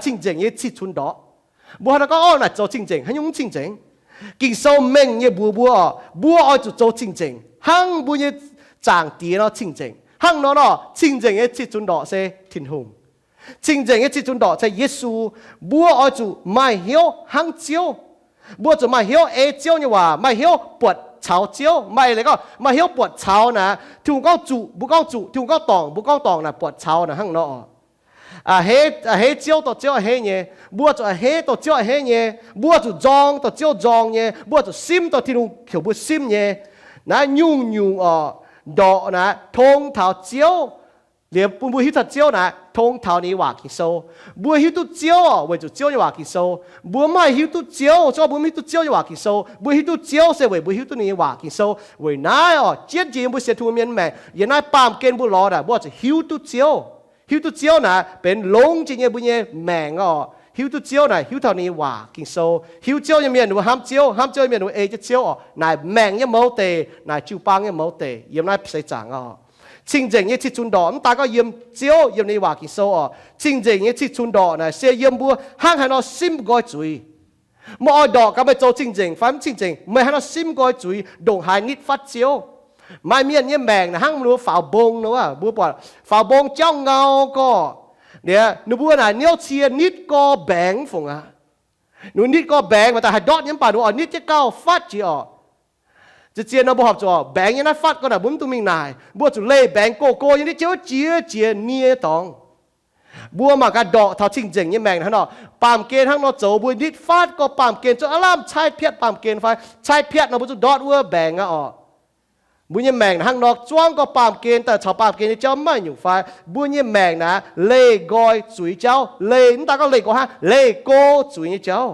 cing-nzengc nyei cih cunx ndorqc? Mbuo hnangv naaiv gorngv, orqv, naaic zoux cing-nzengc, haaix nyungc mv cing-nzengc? Ging-Sou mengh nyei mbuox mbuo orqc, mbuo oix zuqc zoux cing-nzengc hnangv mbuo nyei Zaangc Diex nor cing-nzengc. Hnangv nor nor, cing-nzengc nyei cih cunx ndorqc se Tin-Hungh. Cing-nzengc nyei cih cunx ndorqc se Yesu. Mbuo oix zuqc maaih hnyouv hnangv Ziouv. Mbuo zuqc maaih hnyouv ei Ziouv nyei waac, maaih hnyouv buatc caux Ziouv. Maaih leiz gorngv maaih hnyouv buatc caux naaic, Tin-Hungh gorngv zuqc mbuo gorngv zuqc, Tin-Hungh gorngv dorngc mbuo gorngv dorngc naaic, buatc caux naaic hnangv nor. A'hneiv Ziouv dorh Ziouv a'hneiv nyei. Mbuo zuqc a'hneiv dorh Ziouv a'hneiv nyei. Mbuo zuqc nzorng dorh Ziouv nzorng nyei. Mbuo zuqc simv dorh Tin-Hungh heuc mbuo simv nyei. Naaiv nyungc-nyungc orqc, ndorqc naaic tong taux Ziouv. Liemh bun mbuo hiuv taux Ziouv naaic tong taux ninh nyei waac Ging-Sou. Mbuo hiuv duqv Ziouv orqc, weic zuqc Ziouv nyei waac Ging-Sou. Mbuo mv haih hiuv duqv Ziouv, se gorngv mbuo mv hiuv duqv Ziouv nyei waac Ging-Sou. Mbuo hiuv duqv Ziouv se weic mbuo hiuv duqv ninh nyei waac Ging-Sou. Weic naaiv orqc, jienv jiex yiem mbuo sienx Tin-Hungh mienh maengc, yiem naaiv baamh gen mbuo lorz naaic, mbuo zuqc hiuv duqv Ziouv. Hiuv duqv Ziouv naaic benx longx jiex nyei mbuo nyei maengc orqc. Hiuv duqv Ziouv naaic hiuv taux ninh nyei waac Ging-Sou. Hiuv Ziouv nyei mienh ninh mbuo hnamv Ziouv, hnamv Ziouv nyei mienh ninh mbuo ei jienv Ziouv orqc. Naaic maengc nyei mouz deic, naaic jiu-baang nyei mouz deic yiem naaiv seix zaangc orqc. Cing-nzengc nyei cih cunx ndorqc mv daaih gorngv yiem Ziouv, yiem ninh nyei waac Ging-Sou orqc. Cing-nzengc nyei cih cunx ndorqc naaic se yiem mbuo hnangv haaix nor simv nqoi zuiz. Meih oix ndorqc gaax meih zoux cing-nzengc fai mv cing-nzengc, meih haaix nor simv nqoi zuiz, ndongc haaix nitv fatv Ziouv. Maaih mienh nyei maengc naaic hnangv mbuo faaux mbong nor, mbuo buatc faaux mbong jauv ngau gorqv. Ninh mbuo naaic niouv cie nitv gorx mbaengx fungc aqv. Ninh nitv gorx mbaengx maaih daaih haih ndortv nyei mv baac ninh oix nitv jienv gauh fatv jiex orqc. Zien-zien nor mbuo horpc zuqc mbaengx nyei naaiv fatv gorx naaic mbuo mv dungx mingh naaic. Mbuo zuqc leih mbaengx go-go nyei nitv jienv wuov jiex jiex nie dorngx. Mbuo mangc gaax ndorqc taux cing-nzengc nyei maengc hnangv nor, baamh gen hnangv nor zoux mbuo nitv fatv gorx baamh gen zungv aav lamh caaiv piatv baamh gen fai caaiv piatv nor mbuo zuqc ndortv wuov mbaengx aqv orqc. Mbuo nyei maengc hnangv nor zuangv gorx baamh gen daaih caux baamh gen nyei jauv mv maaih nyungc fai? Mbuo nyei maengc naaic leih nqoi zuiz jauv, leih mv daaih gorngv leih nqoi hnangv, leih go zuiz nyei jauv.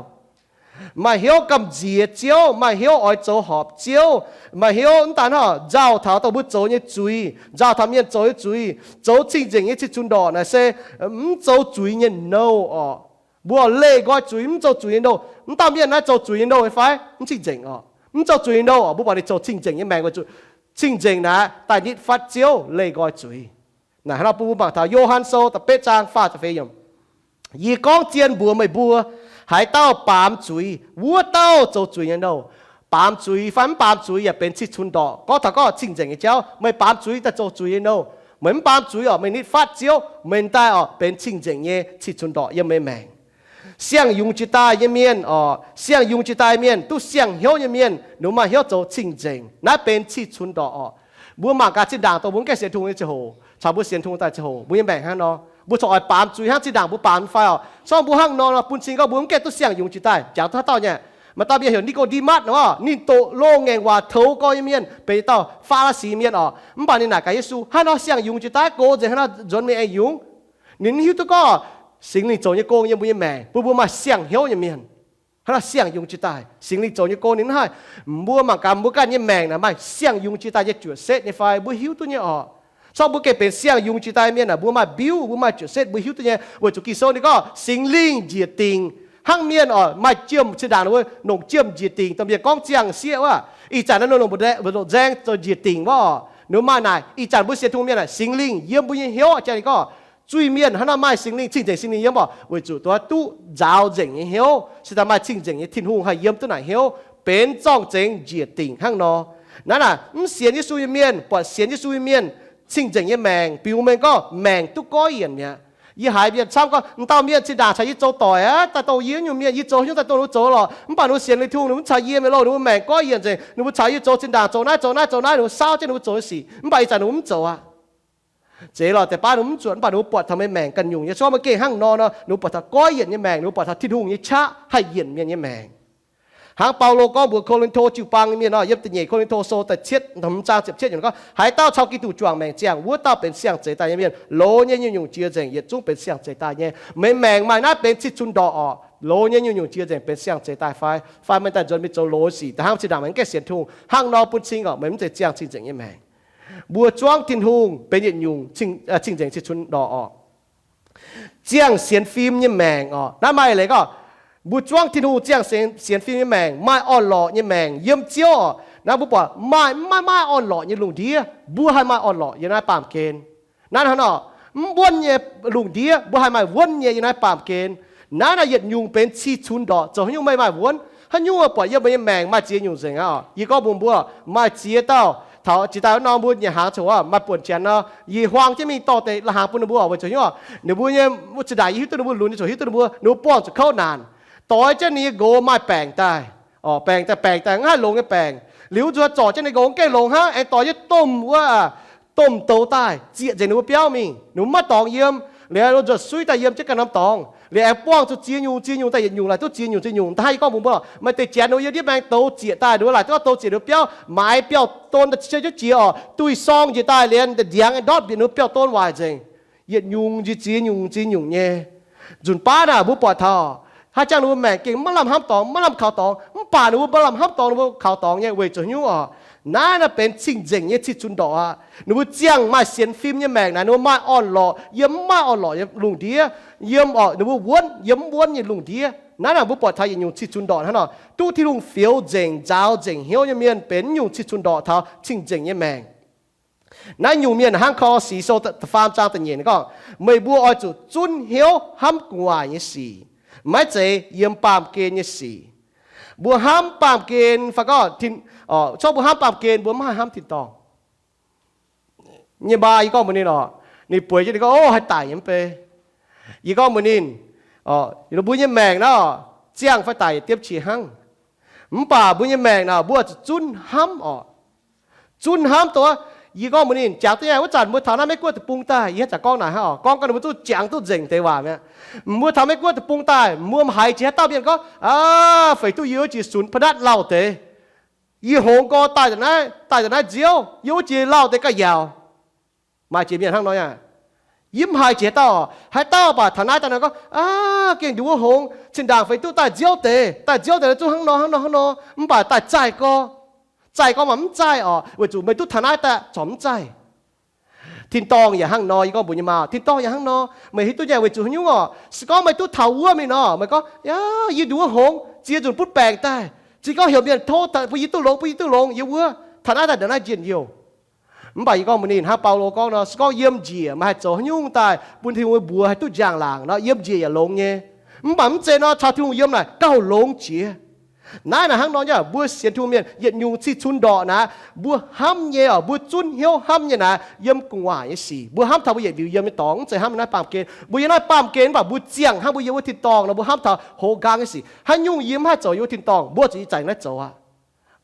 Maaih hnyouv gamh nziex Ziouv, maaih hnyouv oix zoux horpc Ziouv, maaih hnyouv mv daaih hnangv nzauh taux dongh mbuo zoux nyei zuiz, nzauh taux mienh zoux nyei zuiz. Zoux cing-nzengc nyei cih cunx ndorqc naaic se mv zoux zuiz nyei nouh orqc. Mbuo leih nqoi zuiz, mv zoux zuiz nyei nouh. Mv dauh mienh naaiv zoux zuiz nyei nouh nyei fai? Mv cing-nzengc orqc. Mv zoux zuiz nyei nouh orqc, mbuo buatc ninh zoux cing-nzengc nyei maengc weic zuqc cing-nzengc naaic daaih nitv fatv Ziouv, leih nqoi zuiz. Naaic hnangv nor bun mbuo mangc taux Yo^han Sou da'betv zaang faah ziepc feix yiemc. Yie gorngv zien mbuox meih mbuo, haaix dauh baamz zuiz, wuov dauh zoux zuiz nyei nouh. Baamz zuiz fai mv baamz zuiz yaac benx cih cunx ndorqc. Gorngv taux gorngv cing-nzengc nyei jauv, meih baamz zuiz daaih zoux zuiz nyei nouh. Meih mv baamz zuiz orqc, meih nitv fatv Ziouv, meih daaih orqc benx cing-nzengc nyei cih cunx ndorqc yiem meih maengc. Siang-yungz jiex daaih nyei mienh orqc, siang-yungz jiex daaih mienh duqv siang-hnyouv nyei mienh, ninh maaih hnyouv zoux cing-nzengc. Naaiv benx cih cunx ndorqc orqc. Mbuo mangc gaax zinh ndaangc dongh mbuo mv gaengh sienx Tin-Hungh nyei ziangh hoc, caux mbuo sienx Tin-Hungh daaih ziangh hoc, mbuo nyei maengc hnangv nor, mbuo corc oix baamz zuiz hnangv zinh ndaangc mbuo baamz fai orqc? Se gorngv mbuo hnangv nor, bun cing gorngv mbuo mv gaengh duqv siang-yungz jiex daaih. Jangx duqv haaix dauh nyei? Maaih dauh mienh heuc Ni^ko^nde^matv nor, ninh doqc loz-ngaengc waac toux gorx nyei mienh, benx dauh Faa^li^si mienh orqc. Mv baac ninh naaic gaax Yesu, haaix nor siang-yungz jiex daaih, gox nzengc haaix nor nzuonx mingh aengx yungz? Ninh mv hiuv duqv gorngv Singx Lingh zoux nyei gong yiem mbuo nyei maengc bun mbuo maaih siang-hnyouv nyei mienh. Haaix nor siang-yungz jiex daaih, Singx Lingh zoux nyei gong ninh mv haih. Mbuo mangc gaax mbuo ganh nyei maengc naaic maaih siang-yungz jiex daaih nyei juoqc setv nyei fai? Mbuo hiuv duqv nyei orqc. Se gorngv mbuo gengh benx siang-yungz jiex daaih mienh naaic, mbuo maaih mbiuv, mbuo maaih juoqc setv, mbuo hiuv duqv nyei. Weic zuqc Ging-Sou ninh gorngv Singx Lingh njiec dingc hnangv mienh orqc, maaih jiem, zinh ndaangc ninh mbuo longc jiem njiec dingc, dongh mienh gorngv ziangh sieqv wuov. Ih zanc naaiv ninh longc nzaeng zoux njiec dingc wuov orqc, ninh maaih naaic. Ih zanc mbuo sienx Tin-Hungh mienh naaic, Singx Lingh yiem mbuo nyei hnyouv. Jangx ninh gorngv zuiz mienh haaix nor maaih Singx Lingh, cing-nzengc Singx Lingh yiem orqc, weic zuqc duqv duqv nzaaux nzengc nyei hnyouv, se daaih maaih cing-nzengc nyei Tin-Hungh haih yiem duqv naaic hnyouv, benx zorng-zengx njiec dingc hnangv nor. Naaiv naaic mv sienx Yesu nyei mienh, buatc sienx Yesu nyei mienh, cing-nzengc nyei maengc biux mengh gorngv maengc duqv goiv yienc mi'aqv. Yie haiz mienh camv gorngv, m'dauh mienh zinh ndaangc caux yie zoux doic aqv, daaih dongh yie nyungc mienh, yie zoux haaix nyungc daaih dongh ninh mbuo zoux lorqc. Mv baac ninh mbuo sienx Tin-Hungh, ninh mbuo mv caux yie mingh loh, ninh mbuo maengc goiv yienc nzengc. Ninh mbuo caux yie zoux zinh ndaangc zoux naaiv zoux naaiv zoux naaiv, ninh mbuo saauv jienv ninh mbuo zoux nyei sic. Mv baac ih zanc ninh mbuo mv zoux aqv. Zeiz lorqc, deix baav ninh mbuo mv zuotc, mv baac ninh mbuo buatc taux meih maengc ganh nyungc nyei. Se gorngv meih gengh hnangv nor nor, ninh mbuo buatc taux goiv yienc nyei maengc, ninh mbuo buatc taux Tin-Hungh nyei qaqv haih yienc mienh nyei maengc. Hnangv Baulo gorngv mbuox Ko^lin^to jiu-baang nyei mienh nor, yiem da'nyeic Ko^lin^to sou da'cietv, hmz zaang ziepc cietv yiemc gorngv, haaix dauh caux Giduc juangc maengc ziangh, wuov dauh benx siang-zeix daaih nyei mienh. Loz nyei nyungc-nyungc jiex nzengc, yietc zungv benx siang-zeix daaih nyei. Meih maengc maaih naaiv benx cih cunx ndorqc orqc. Loz nyei nyungc-nyungc jiex nzengc benx siang-zeix daaih fai, fai meih daaih nzuonx mingh zoux loz sic, da'hnangv zinh ndaangc meih mv gaengh sienx Tin-Hungh hnangv nor bun cing orqc, meih mv zeiz ziangh cing-nzengc nyei maengc. Mbuo zuangv Tin-Hungh benx yietc nyungc cing-nzengc cih cunx ndorqc orqc. Ziangh sienx fim nyei maengc orqc. Naaiv maaih leiz gorngv, mbuo zuangv Tin-Hungh ziangh sienx fim nyei maengc, maaih orn-lorqc nyei maengc yiem Ziouv orqc. Naaiv mbuo buatc maaih mv maaih maaih orn-lorqc nyei lungh ndiev, mbuo haih maaih orn-lorqc yiem naaiv baamh gen. Naaiv hnangv nor, mv wuonv nyei lungh ndiev mbuo haih maaih wuonv nyei yiem naaiv baamh gen. Naaiv naaic yietc nyungc benx cih cunx ndorqc. Zoux haaix nyungc meih maaih wuonv? Haaix nyungc buatc yiem meih nyei maengc maaih ziex nyungc nzengc aqv? Yie gorngv mbuox mbuo, maaih ziex dauh taux jiex daaih wuov norm mbuo nyanc hnaangx coc aqv, maaih buonc janx nor, yie huaang jienv mingh dorh deix la'hnaangx bun ninh mbuo oc. Weic zuqc hnyouv ninh mbuo nyei zinh ndaangc yie hiuv duqv ninh mbuo lunx, yie zuqc hiuv duqv ninh mbuo, ninh mbuo buangh zuqc kouv naanc, doix jienv ninh nyei nqox maaih baengc daaih, orqc, baengc daaih, baengc daaih mv haih longx nyei baengc. Liuz zuqc zorc jienv ninh nqox mv gaengh longx hnangv, aengx doix jienv domh wuov, domh douz daaih zieqc nzengc ninh mbuo biauv mingh, ninh mbuo maiv dorngx yiem. Liuz nzuonx suiv daaih yiem jienv ganh norm dorngx. Liuz aengx buangh zuqc ziex nyungc ziex nyungc daaih yietc nyungc laaic duqv ziex nyungc ziex nyungc. Da'hnangv yie gorngv mbuox mbuo lorqc, maaih deix janx ninh mbuo yiem ndiev maengx douz zieqc daaih, ninh mbuo laaic duqv douz zieqc ninh mbuo biauv, maaiz biauv-don daaih jiex orqc, duih sorng njiec daaih liuz ndiangx ndortv bieqc ninh mbuo biauv-don waaic nzengc. Yietc nyungc njiec ziex nyungc ziex nyungc nyei. Nzunc baav naaic mbuo buatc taux haaix jangx ninh mbuo maengc gengh maiv lamh hnamv dorngx, maiv lamh kaux dorngx, mv baac ninh mbuo maiv lamh hnamv dorngx ninh mbuo kaux dorngx nyei. Weic zuqc haaix nyungc orqc? Naaiv naaiv benx cing-nzengc nyei cih cunx ndorqc aqv. Ninh mbuo ziangh maaih sienx fim nyei maengc naaic, ninh mbuo maaih orn-lorqc yiem mv maaih orn-lorqc nyei lungh ndiev, yiem orqc ninh mbuo wuonv yiem mv wuonv nyei lungh ndiev. Naaiv naaic mbuo buatc taux yietc nyungc cih cunx ndorqc hnangv nor. Duqv Tin-Hungh fioux nzengc, nzaaux nzengc hnyouv nyei mienh benx nyungc cih cunx ndorqc taux cing-nzengc nyei maengc. Naaiv nyungc mienh hnangv Ko^lo^si sou da'faam zaang da'nyeic ninh gorngv, meih mbuo oix zuqc zunv hnyouv hnamv gu'nguaaic nyei sic, maiv zeiz yiem baamh gen nyei sic. Mbuo hnamv baamh gen fai gorngv, corc mbuo hnamv baamh gen mbuo mv haih hnamv tin-dorngh. Nyei maa yie gorngv mbuox ninh orqc, ninh bueix jienv ninh gorngv, ov, haih daic nyei mv bei. Yie gorngv mbuox ninh, mbuo nyei maengc naaiv ziangh fai daic yaac diemv qiex hnangv. Mv baac mbuo nyei maengc naaic mbuo zuqc zunv hnamv orqc. Zunv hnamv dongh, yie gorngv mbuox ninh, jangx duqv nyei, wuov zanc mbuo taux naaiv Meiv-Guoqv deic-bung daaih, yie haaix zanc gorngv naaic hnangv orqc, gorngv gau ninh mbuo zuqc jangx duqv nzengc deix waac mi'aqv. Mbuo taux Meiv-Guoqv deic-bung daaih, mbuo m'haiz jiex haaix dauh mienh gorngv, aa, feix duqv yie wuov jiex sunx pa'natv lauh deix. Yie hngongx gorx daaih, daaih daaih naaiv nziouv, yie wuov jiex lauh deix ga'yaauc. Maaih jiex mienh hnangv nor aqv. Yie mv haiz jiex haaix dauh orqc. Haaix dauh baac taux naaiv daaih nor gorngv, aa, gengh nduov wuov hngongx zinh ndaangc feix duqv daaih nziouv deix, daaih nziouv deix zungv hnangv nor hnangv nor hnangv nor, mv baac daaih zaih gorx. Zaih gorx maaih mv zaih orqc, weic zuqc meih duqv taux naaiv daaih corc mv zaih. Tin-dorngh yaac hnangv nor, yie gorngv mbuox nyei maa, tin-dorngh yaac hnangv nor. Meih hiuv duqv nyei weic zuqc haaix nyungc orqc? Se gorngv meih duqv taux wuov mingh nor, meih gorngv, aa, yie nduov wuov hngongx ziex nzunc butv baengc daaih, ziex gorngv heuc mienh tov bun yie duqv longx, bun yie duqv longx, yie wuov taux naaiv daaih ndongc naaiv njien-youh. Mv baac yie gorngv mbuox ninh hnangv Baulo gorngv nor, se gorngv yiem njiec meih haih zoux haaix nyungc daaih bun Tin-Hungh nyei mbuox haih duqv njang-laangc nor, yiem njiec yaac longx nyei. Mv baac mv zeiz nor, caux Tin-Hungh yiem naaic gauh longx jiex. Naaiv naaic hnangv nor aqv, mbuo sienx Tin-Hungh mienh yietc nyungc cih cunx ndorqc naaic, mbuo hnamv nyei orqc, mbuo zunv hnyouv hnamv nyei naaic yiem gu'nguaaic nyei sic. Mbuo hnamv taux mbuo yietc liuz yiem nyei dorngx, mv zeiz hnamv naaiv baamh gen. Mbuo yiem naaiv baamh gen mv baac mbuo ziangh hnangv mbuo yiem wuov tin-dorngh nor, mbuo hnamv taux hoz nqaang nyei sic. Haaix nyungc yie mv haih zoux yiem wuov tin-dorngh, mbuo zuqc ih zanc naaiv zoux aqv.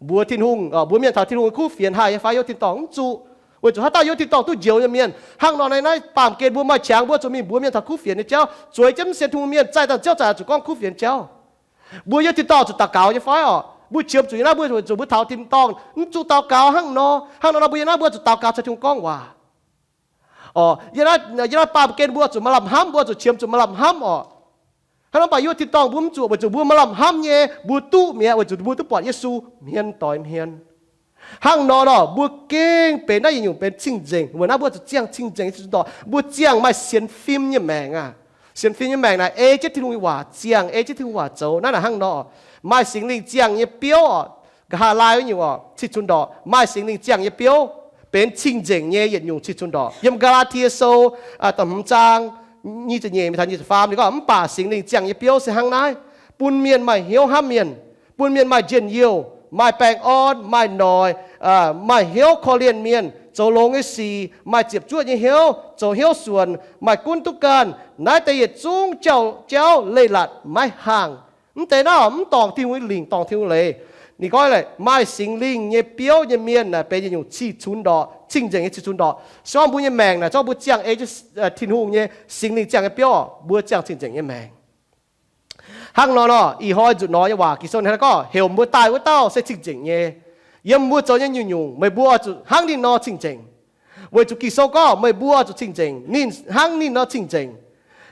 Mbuox Tin-Hungh, mbuox mienh taux Tin-Hungh kuv fienx haih nyei fai yiem wuov tin-dorngh mv zuqc. Weic zuqc haaix dauh yiem wuov tin-dorngh duqv njoux nyei mienh hnangv nor, naaiv baamh gen mbuo maaih qangx, mbuo zuqc mingh mbuox mienh taux kuv fienx nyei jauv. Zueiz jienv mv sienx Tin-Hungh mienh zaih daaih ziouv zaih zuqc gorngv kuv fienx jauv. Mbuo yiem tin-dorngh zuqc daux gaux nyei fai orqc? Mbuo qiemx zuqc yiem naaiv, mbuo zuqc mbuo taux tin-dorngh mv zuqc daux gaux hnangv nor. Hnangv nor nor mbuo yiem naaiv mbuo zuqc daux gaux caux Tin-Hungh gorngv waac. Orqc, yiem naaiv baamh gen mbuo zuqc maaih lamh hnamv, mbuo zuqc qiemx zuqc maaih lamh hnamv orqc. Hnangv nor mv baac yiem wuov tin-dorngh mbuo mv zuqc, weic zuqc mbuo maaih lamh hnamv nyei, mbuo duqv mi'aqv, weic zuqc mbuo duqv buatc Yesu hmien doix hmien. Hnangv nor nor mbuo gengh benx naaiv yietc nyungc benx cing-nzengc. Weic naaiv mbuo zuqc ziangh cing-nzengc nyei cin-dorngh, mbuo ziangh maaih sienx fim nyei maengc aqv. Sienx fim nyei maengc naaic ei jienv Tin-Hungh nyei waac ziangh, ei jienv Tin-Hungh waac zoux. Naaiv naaic hnangv nor, maaih Singx Lingh ziangh nyei biouv orqc. Nqa'haav laai wuov nyungc orqc, cing-cun ndorqc maaih Singx Lingh ziangh nyei biouv, benx cing-nzengc nyei yietc nyungc cing-cun ndorqc. Yiem Gaa^laa^tie Sou da'hmz zaang nyic ziepc nyeic mingh taux nyic ziepc faam ninh gorngv, mv baac Singx Lingh ziangh nyei biouv se hnangv naaiv, bun mienh maaih hnyouv hnamv mienh, bun mienh maaih njien-youh, maaih baengh orn, maaih noic, maaih hnyouv korv-lienh mienh, zoux longx nyei sic, maaih ziepc zuoqv nyei hnyouv, zoux hnyouv suonc, maaih gunv duqv ganh. Naaiv deix yietc zungv jauv-jauv leiz-latc maiv haangh. Mv deix naaiv mv dorngc Tin-Hungh nyei lingc, dorngc Tin-Hungh leiz. Ninh gorngv maaih Singx Lingh nyei biouv nyei mienh naaic benx yietc nyungc cih cunx ndorqc, cing-nzengc nyei cih cunx ndorqc. Se gorngv mbuo nyei maengc naaic, se gorngv mbuo ziangh ei Tin-Hungh nyei Singx Lingh ziangh nyei biouv, mbuo ziangh cing-nzengc nyei maengc. Hnangv nor nor, ih hnoi nzutc nor nyei waac Ging-Sou hnangv naaiv gorngv, heuc mbuo daaih wuov dauh se cing-nzengc nyei. Yiem mbuo zoux nyei nyungc-nyungc meih mbuo oix zuqc hnangv ninh nor cing-nzengc. Weic zuqc Ging-Sou gorngv meih mbuo oix zuqc cing-nzengc, ninh hnangv ninh nor cing-nzengc.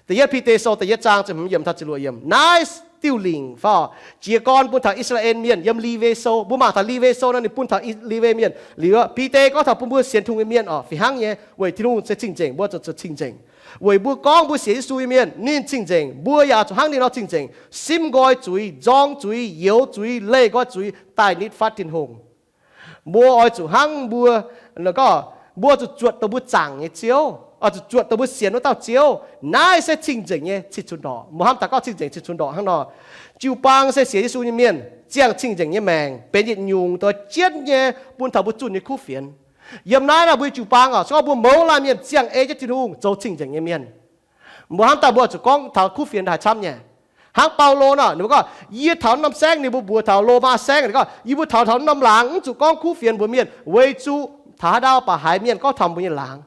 Da'yietv Bide Sou da'yietv zaang ziepc hmz yiemc taux ziepc luoqc yiemc. Naaiv diuh lingc fai jiex gorn bun taux I^saa^laa^en Mienh yiem Liwe Sou. Mbuo mangc taux Liwe Sou nor, ninh bun taux Liwe Mienh liuz, Bide gorngv taux bun mbuo sienx Tin-Hungh nyei mienh oc, fih hnangv nyei, weic Tin-Hungh se cing-nzengc, mbuo zuqc cing-nzengc. Weic mbuo gorngv mbuo sienx Yesu nyei mienh, ninh cing-nzengc, mbuo yaac zuqc hnangv ninh nor cing-nzengc, simv nqoi zuiz, nzorng zuiz, youx zuiz, leih nqoi zuiz, daaih nitv fatv Tin-Hungh. Mbuo oix zuqc hnangv mbuo, gorngv mbuo zuqc zuotc dongh mbuo zaangc nyei Ziouv, oix zuqc zuotc dongh mbuo sienx wuov dauh Ziouv. Naaiv se cing-nzengc nyei cih cunx ndorqc. Mbuo hnamv daaih gorngv cing-nzengc cih cunx ndorqc hnangv nor. Jiu-baang se sienx Yesu nyei mienh ziangh cing-nzengc nyei maengc benx yietc nyungc dongh jienv nyei bun taux mbuo zunh nyei kuv fienx. Yiem naaiv naaic mbuo nyei jiu-baang oc, se gorngv mbuo mouz laanh mienh ziangh ei jienv Tin-Hungh zoux cing-nzengc nyei mienh, mbuo hnamv daaih mbuo zuqc gorngv taux kuv fienx daaih camv nyei. Hnangv Baulo nor, ninh mbuo gorngv, yie taux norm saengv, ninh mbuo mbuox taux Lomaa saengv, ninh gorngv, yie mbuo taux taux norm laangz mv zuqc gorngv kuv fienx mbuox mienh, weic zuqc taux haaix ndau baac haiz mienh gorngv taux mbuo nyei laangz,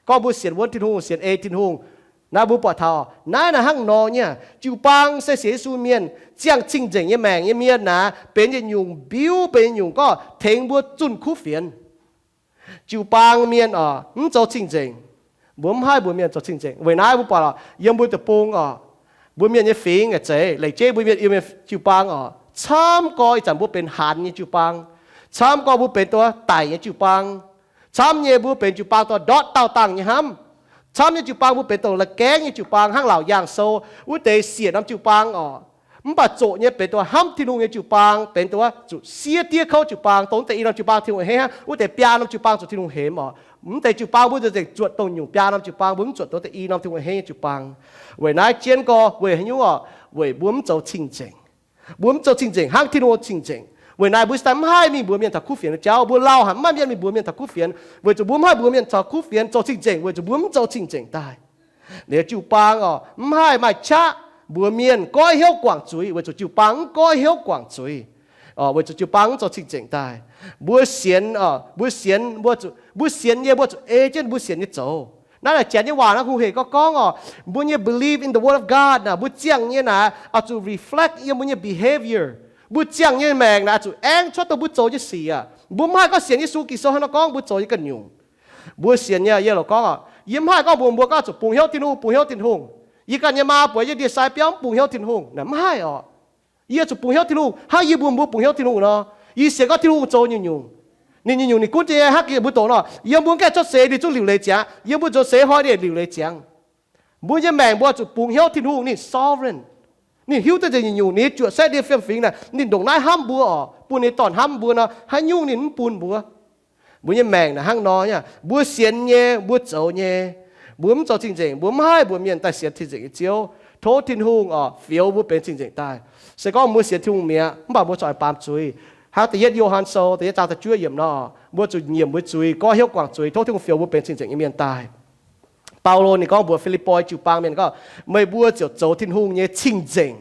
gorngv mbuo sienx wuonv Tin-Hungh, sienx ei Tin-Hungh. Naaiv mbuo buatc taux naaiv naaic hnangv nor nyei. Jiu-baang se sienx Yesu mienh ziangh cing-nzengc nyei maengc nyei mienh naaic, benx yietc nyungc mbiuv, benx yietc nyungc gorngv tengx mbuo zunh kuv fienx. Jiu-baang mienh oc, mv zoux cing-nzengc. Mbuo mv haih mbuox mienh zoux cing-nzengc. Weic naaiv mbuo buatc oc, yiem mbuo deic-bung oc, mbuo mienh nyei fingx a'zeiz, leiz jeiv mbuo mienh yiem jiu-baang oc, camv gorx ih zanc mbuo benx haanz nyei jiu-baang, camv gorx mbuo benx dongh daic nyei jiu-baang, camv nyei mbuo benx jiu-baang dongh ndortv daauh dangh nyei hnamv, camv nyei jiu-baang mbuo benx dongh la'gaengv nyei jiu-baang hnangv Laauc Yaangh Sou wuov deix siec norm jiu-baang oc. Mv baac zoqc nyei benx dongh hnamv Tin-Hungh nyei jiu-baang, benx dongh zuqc siev diev kouv jiu-baang, dongh wuov deix i norm jiu-baang Tin-Hungh hemx hnangv, wuov deix biaa norm jiu-baang zuqc Tin-Hungh hemx oc. Mv deix jiu-baang mbuo nzengc zuotc dongh nyungc biaa norm jiu-baang, mbuo mv zuotc dongh wuov deix i norm Tin-Hungh hemx nyei jiu-baang. Weic naaiv jienv gorx weic haaix nyungc oc? Weic mbuo mv zoux cing-nzengc. Mbuo mv zoux cing-nzengc hnangv Tin-Hungh cing-nzengc. Weic naaiv mbuo cingx daaih mv haih mingh mbuox mienh taux kuv fienx nyei jauv. Mbuo lauh haic mv maaih mienh mingh mbuox mienh taux kuv fienx, weic zuqc mbuo mv haih mbuox mienh taux kuv fienx zoux cing-nzengc, weic zuqc mbuo mv zoux cing-nzengc daaih. Liuz jiu-baang oc, mv haih maaih qaqv mbuox mienh goiv hnyouv guangc zuiz, weic zuqc jiu-baang mv goiv hnyouv guangc zuiz. Weic zuqc jiu-baang mv zoux cing-nzengc daaih. Mbuo sienx, mbuo sienx, mbuo sienx nyei mbuo zuqc ei jienv mbuo sienx nyei zoux. Naaiv naaic janx nyei waac naaiv hungh hec gorngv gorngv oc, mbuo nyei believe in the word of God naaic, mbuo ziangh nyei naaic oix zuqc reflect yiem mbuo nyei behavior. Mbuo ziangh nyei maengc naaic oix zuqc aengv cuotv dongh mbuo zoux nyei sic aqv. Mbuo mv haih gorngv sienx Yesu Ging-Sou hnangv nor gorngv mbuo zoux nyei ganh nyungc. Mbuo sienx nyei, yie loc gorngv oc, yie mv haih gorngv mbuox mbuo gorngv zuqc bungx hnyouv Tin-Hungh, bungx hnyouv Tin-Hungh. Yie ganh nyei maa buatc yie ndie-sai biauv mv bungx hnyouv Tin-Hungh naaic, mv haih oc. Yie zuqc bungx hnyouv Tin-Hungh hnangv yie mbuox mbuo bungx hnyouv Tin-Hungh nor. Yie sienx gorngv Tin-Hungh zoux nyungc-nyungc. Ninh nyungc-nyungc ninh gunv jienv nyei hnangv yie mbuo doqc nor, yiem mbuo gaengh cuotv seix ninh zungv liuc leiz ziangx, yiem mbuo zoux seix hnoi ninh liuc leiz ziangx. Mbuo nyei maengc mbuo zuqc bungx hnyouv Tin-Hungh ninh sovereign. Ninh hiuv duqv nzengc nyungc-nyungc, ninh zuoqc setv ndie-fiem fingx naaic, ninh ndongc naaiv hnamv mbuo oc, bun ninh dorn hnamv mbuo nor, haaix nyungc ninh mv bun mbuo. Mbuo nyei maengc naaic hnangv nor nyei. Mbuo sienx nyei, mbuo zoux nyei, mbuo mv zoux cing-nzengc, mbuo mv haih mbuox mienh daaih sienx cing-nzengc nyei Ziouv. Tov Tin-Hungh oc fioux mbuo benx cing-nzengc daaih. Se gorngv mbuo sienx Tin-Hungh mi'aqv, mv baac mbuo corc baamz zuiz. Hnangv da'yietv Yo^han Sou da'yietv zaang da'juov yiemc nor, mbuo zuqc nyiemc mbuo zuiz, goiv hnyouv guangc zuiz, tov Tin-Hungh fioux mbuo benx cing-nzengc nyei mienh daaih. Baulo ninh gorngv mbuox Fi^lipv^poi jiu-baang mienh gorngv, meih mbuo ziouc zoux Tin-Hungh nyei cing-nzengc,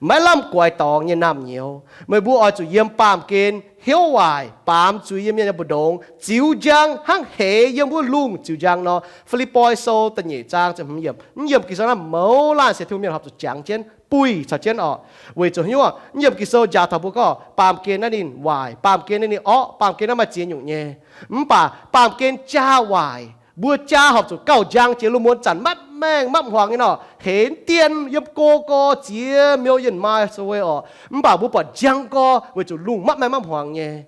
maiv lamh guaix dorngx nyei naamh nyouz. Meih mbuo oix zuqc yiem baamh gen hnyouv waaic, baamz zuiz yiem mienh nyei mbu'ndongx, ziux njang hnangv heix yiem wuov lungh ziux njang nor. Fi^lipv^poi Sou da'nyeic zaang ziepc hmz yiemc. Mv yiemc Ging-Sou naaiv mouz laanh sienx Tin-Hungh mienh horpc zuqc jangx jienv, buih caux jienv oc. Weic zuqc hnyouv, mv yiemc Ging-Sou njaaux taux mbuo gorngv baamh gen naaiv ninh waaic, baamh gen naaiv ninh orqv, baamh gen naaiv maaih ziex nyungc nyei. Mv baac baamh gen jaa waaic, mbuo jaa horpc zuqc gauh njang jiex lungh muonz zanc mapv maengh mapv hmuangx nyei nor, heix dien yiem go gorx ziex million miles away oc. Mv baac mbuo buatc njang gorx weic zuqc lungh mapv maengh mapv hmuangx nyei.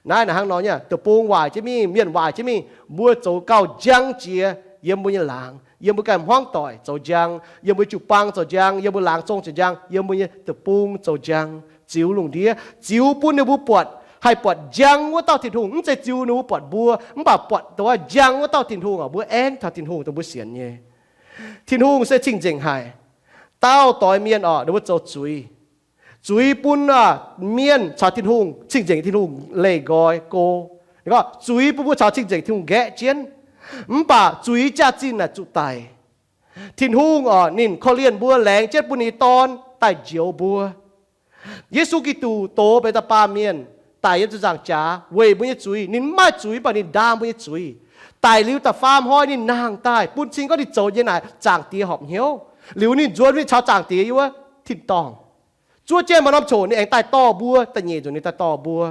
Naaiv naaic hnangv nor nyei, deic-bung waaic jienv mingh, mienh waaic jienv mingh, mbuo zoux gauh njang jiex yiem mbuo nyei laangz, yiem mbuo ganh hmuangv doic zoux njang, yiem mbuo jiu-baang zoux njang, yiem mbuo laangz zong zoux njang, yiem mbuo nyei deic-bung zoux njang, ziux lungh ndiev, ziux bun ninh mbuo buatc, haih buatc njang wuov dauh Tin-Hungh. Mv zeiz ziux ninh mbuo buatc mbuo, mv baac buatc dongh wuov njang wuov dauh Tin-Hungh oc. Mbuo aengv taux Tin-Hungh dongh mbuo sienx nyei. Tin-Hungh se cing-nzengc haic. Dauh doix mienh oc, ninh mbuo zoux zuiz. Zuiz bun mienh caux Tin-Hungh, cing-nzengc Tin-Hungh leih nqoi go. Zuiz bun mbuo caux cing-nzengc Tin-Hungh nqaeqv jienv. Mv baac zuiz jaax-zinh naaic zuqc daic. Tin-Hungh oc, ninh korv-lienh mbuo, laengz jienv bun ninh nyei Dorn daaih njoux mbuo. Yesu Giduc doz benx da'baamh mienh daic yiem ziepc nzaangc jaax weic mbuo nyei zuiz. Ninh mv maaih zuiz, mv baac ninh ndaam mbuo nyei zuiz. Daic liuz da'faam hnoi ninh nangh daaih, bun cing gorngv ninh zoux nyei naaic Zaangc Diex horpc hnyouv. Liuz ninh nzuonx mingh caux Zaangc Diex yiem wuov tin-dorngh. Zuov jienv maaih norm coc ninh aengx daaih dorh mbuo, da'nyeic nzunc ninh daaih dorh mbuo.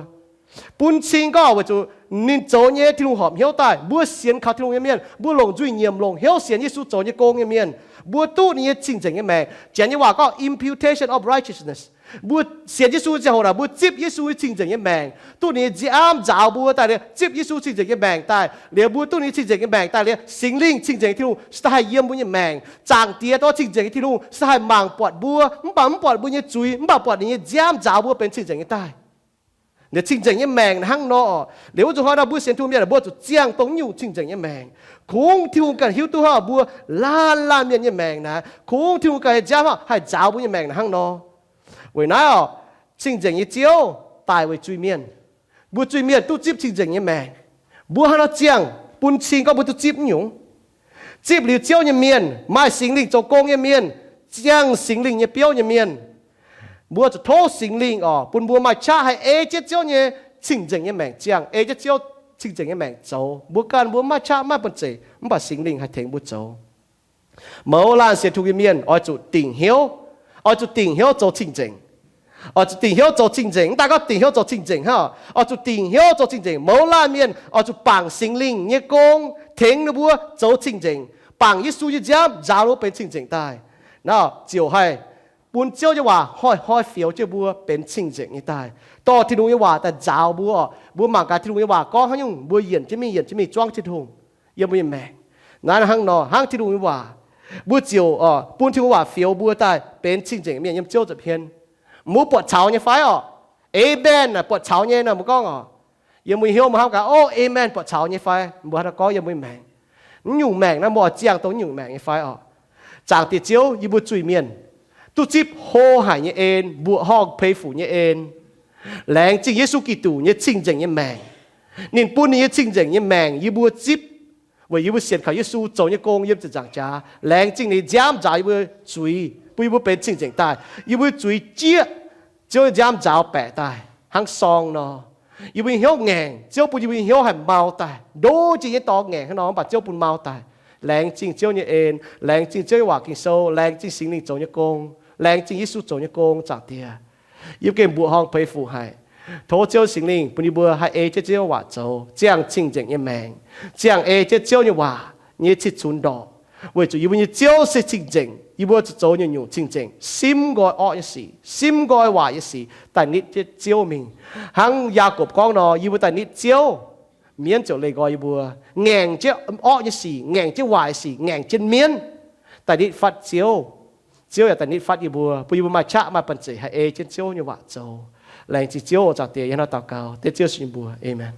Bun cing gorngv weic zuqc ninh zoux nyei Tin-Hungh horpc hnyouv daaih. Mbuo sienx kaux Tin-Hungh nyei mienh, mbuo longc nzuih nyiemc, longc hnyouv sienx Yesu zoux nyei gong nyei mienh, mbuo duqv ninh nyei cing-nzengc nyei maengc. Janx nyei waac gorngv imputation of righteousness. Mbuo sienx Yesu ziangh hoc naaic, mbuo zipv Yesu nyei cing-nzengc nyei maengc, duqv ninh nyei nziaamv nzaaux mbuo daaih liuz, zipv Yesu cing-nzengc nyei maengc daaih liuz, mbuo duqv ninh nyei cing-nzengc nyei maengc daaih liuz, Singx Lingh cing-nzengc nyei Tin-Hungh se daaih haih yiem mbuo nyei maengc. Zaangc Diex, Dorn, cing-nzengc nyei Tin-Hungh se haih mangc buatc mbuo, mv baac mv buatc mbuo nyei zuiz, mv baac buatc ninh nyei nziaamv nzaaux mbuo benx cing-nzengc nyei daaih. Liuz cing-nzengc nyei maengc hnangv nor, liuz wuov zuqc hnoi nor mbuo sienx Tin-Hungh mienh, mbuo zuqc ziangh dongh nyungc cing-nzengc nyei maengc. Kungx Tin-Hungh ganh hiuv duqv hnangv, mbuo laanh laanh mienh nyei maengc naaic, kungx Tin-Hungh ganh nyei nziaamv haih nzaaux mbuo nyei maengc naaic hnangv nor. Weic naaiv oc, cing-nzengc nyei Ziouv daic weic zuiz-mienh. Mbuo zuiz-mienh duqv zipv cing-nzengc nyei maengc. Mbuo hnangv nor ziangh, bun cing gorngv mbuo duqv zipv nyungc. Zipv liuz Ziouv nyei mienh, maaih Singx Lingh zoux gong nyei mienh, ziangh Singx Lingh nyei biouv nyei mienh, mbuo zuqc tov Singx Lingh oc, bun mbuo maaih qaqv haih ei jienv Ziouv nyei cing-nzengc nyei maengc ziangh, ei jienv Ziouv cing-nzengc nyei maengc zoux. Mbuo ganh mbuo maaih qaqv maaih banh zeic, mv baac Singx Lingh haih tengx mbuo zoux. Mouz laanh sienx Tin-Hungh nyei mienh oix zuqc dingc hnyouv, oix zuqc dingc hnyouv zoux cing-nzengc. Oix zuqc dingc hnyouv zoux cing-nzengc. Mv daaih gorngv dingc hnyouv zoux cing-nzengc hnangv, oix zuqc dingc hnyouv zoux cing-nzengc. Mouz laanh mienh oix zuqc bangc Singx Lingh nyei gong tengx ninh mbuo zoux cing-nzengc, bangc Yesu nyei nziaamv nzaaux ninh mbuo benx cing-nzengc daaih. Naaiv ziouc haih bun Ziouv nyei waac hnoi-hnoi fioux jienv mbuo benx cing-nzengc nyei daaih, dorh Tin-Hungh nyei waac daaih nzaaux mbuo. Mbuo mangc gaax Tin-Hungh nyei waac gorngv haaix nyungc, mbuo yienc jienv mingh, yienc jienv mingh zuangv Tin-Hungh yiem mbuo nyei maengc. Naaiv hnangv nor, hnangv Tin-Hungh nyei waac, mbuo ziouc bun Tin-Hungh nyei waac fioux mbuo daaih benx cing-nzengc mienh yiem Ziouv nza'hmien. Mbuo buatc caux nyei fai orqc? Amen naaic buatc caux nyei nor mbuo gorngv oc. Yiem mbuo nyei hnyouv mbuo hnamv gaax, o, amen, buatc caux nyei fai? Mbuo hnangv nor gorngv yiem mbuo nyei maengc. Naaiv nyungc maengc naaiv mbuo oix ziangh dongh nyungc maengc nyei fai orqc? Zaangc Diex Ziouv, yie mbuo zuiz-mienh duqv zipv hlo haic nyei en, mbuoqc horngh peix fuc nyei en. Laengz zingh Yesu Giduc nyei cing-nzengc nyei maengc. Ninh bun ninh nyei cing-nzengc nyei maengc yie mbuo zipv, weic yie mbuo sienx kaux Yesu zoux nyei gong yiem ziepc nzaangc jaax. Laengz zingh ninh nziaamv nzaaux yie mbuo zuiz, bun yie mbuo benx cing-nzengc daaih. Yie mbuo zuiz jieqv, Ziouv nyei nziaamv nzaaux baeqc daaih hnangv sorng nor. Yie mbuo nyei hnyouv ngaengc, Ziouv bun yie mbuo nyei hnyouv haih mau daaih. Ndo jiex nyei dorngx ngaengc hnangv nor, mv baac Ziouv bun mau daaih. Laengz zingh Ziouv nyei en, laengz zingh Ziouv nyei waac Ging-Sou, laengz zingh Singx Lingh zoux nyei gong, laengz zingh Yesu zoux nyei gong, Zaangc Diex. Yie mbuo gengh mbuoqc horngh peix fuc haic. Tov Ziouv Singx Lingh bun yie mbuo haih ei jienv Ziouv nyei waac zoux, ziangh cing-nzengc nyei maengc, ziangh ei jienv Ziouv nyei waac nyei cih cunx ndorqc, weic zuqc yie mbuo nyei Ziouv se cing-nzengc. Yie mbuo zuqc zoux nyungc-nyungc cing-nzengc, simv nqoi orqv nyei sic, simv nqoi waaic nyei sic, daaih nitv jienv Ziouv mingh. Hnangv Yaagorpc gorngv nor, yie mbuo daaih nitv Ziouv, mienv ziouc leih nqoi yie mbuo. Ngaengc jienv orqv nyei sic, ngaengc jienv waaic sic, ngaengc jienv mienv, daaih nitv fatv Ziouv. Ziouv yaac daaih nitv fatv yie mbuo, bun yie mbuo maaih qaqv maaih banh zeic haih ei jienv Ziouv nyei waac zoux. Laengz zingh Ziouv oc, Zaangc Diex. Yie hnangv nor daux gaux dengv Ziouv sin mbuo. Aamen.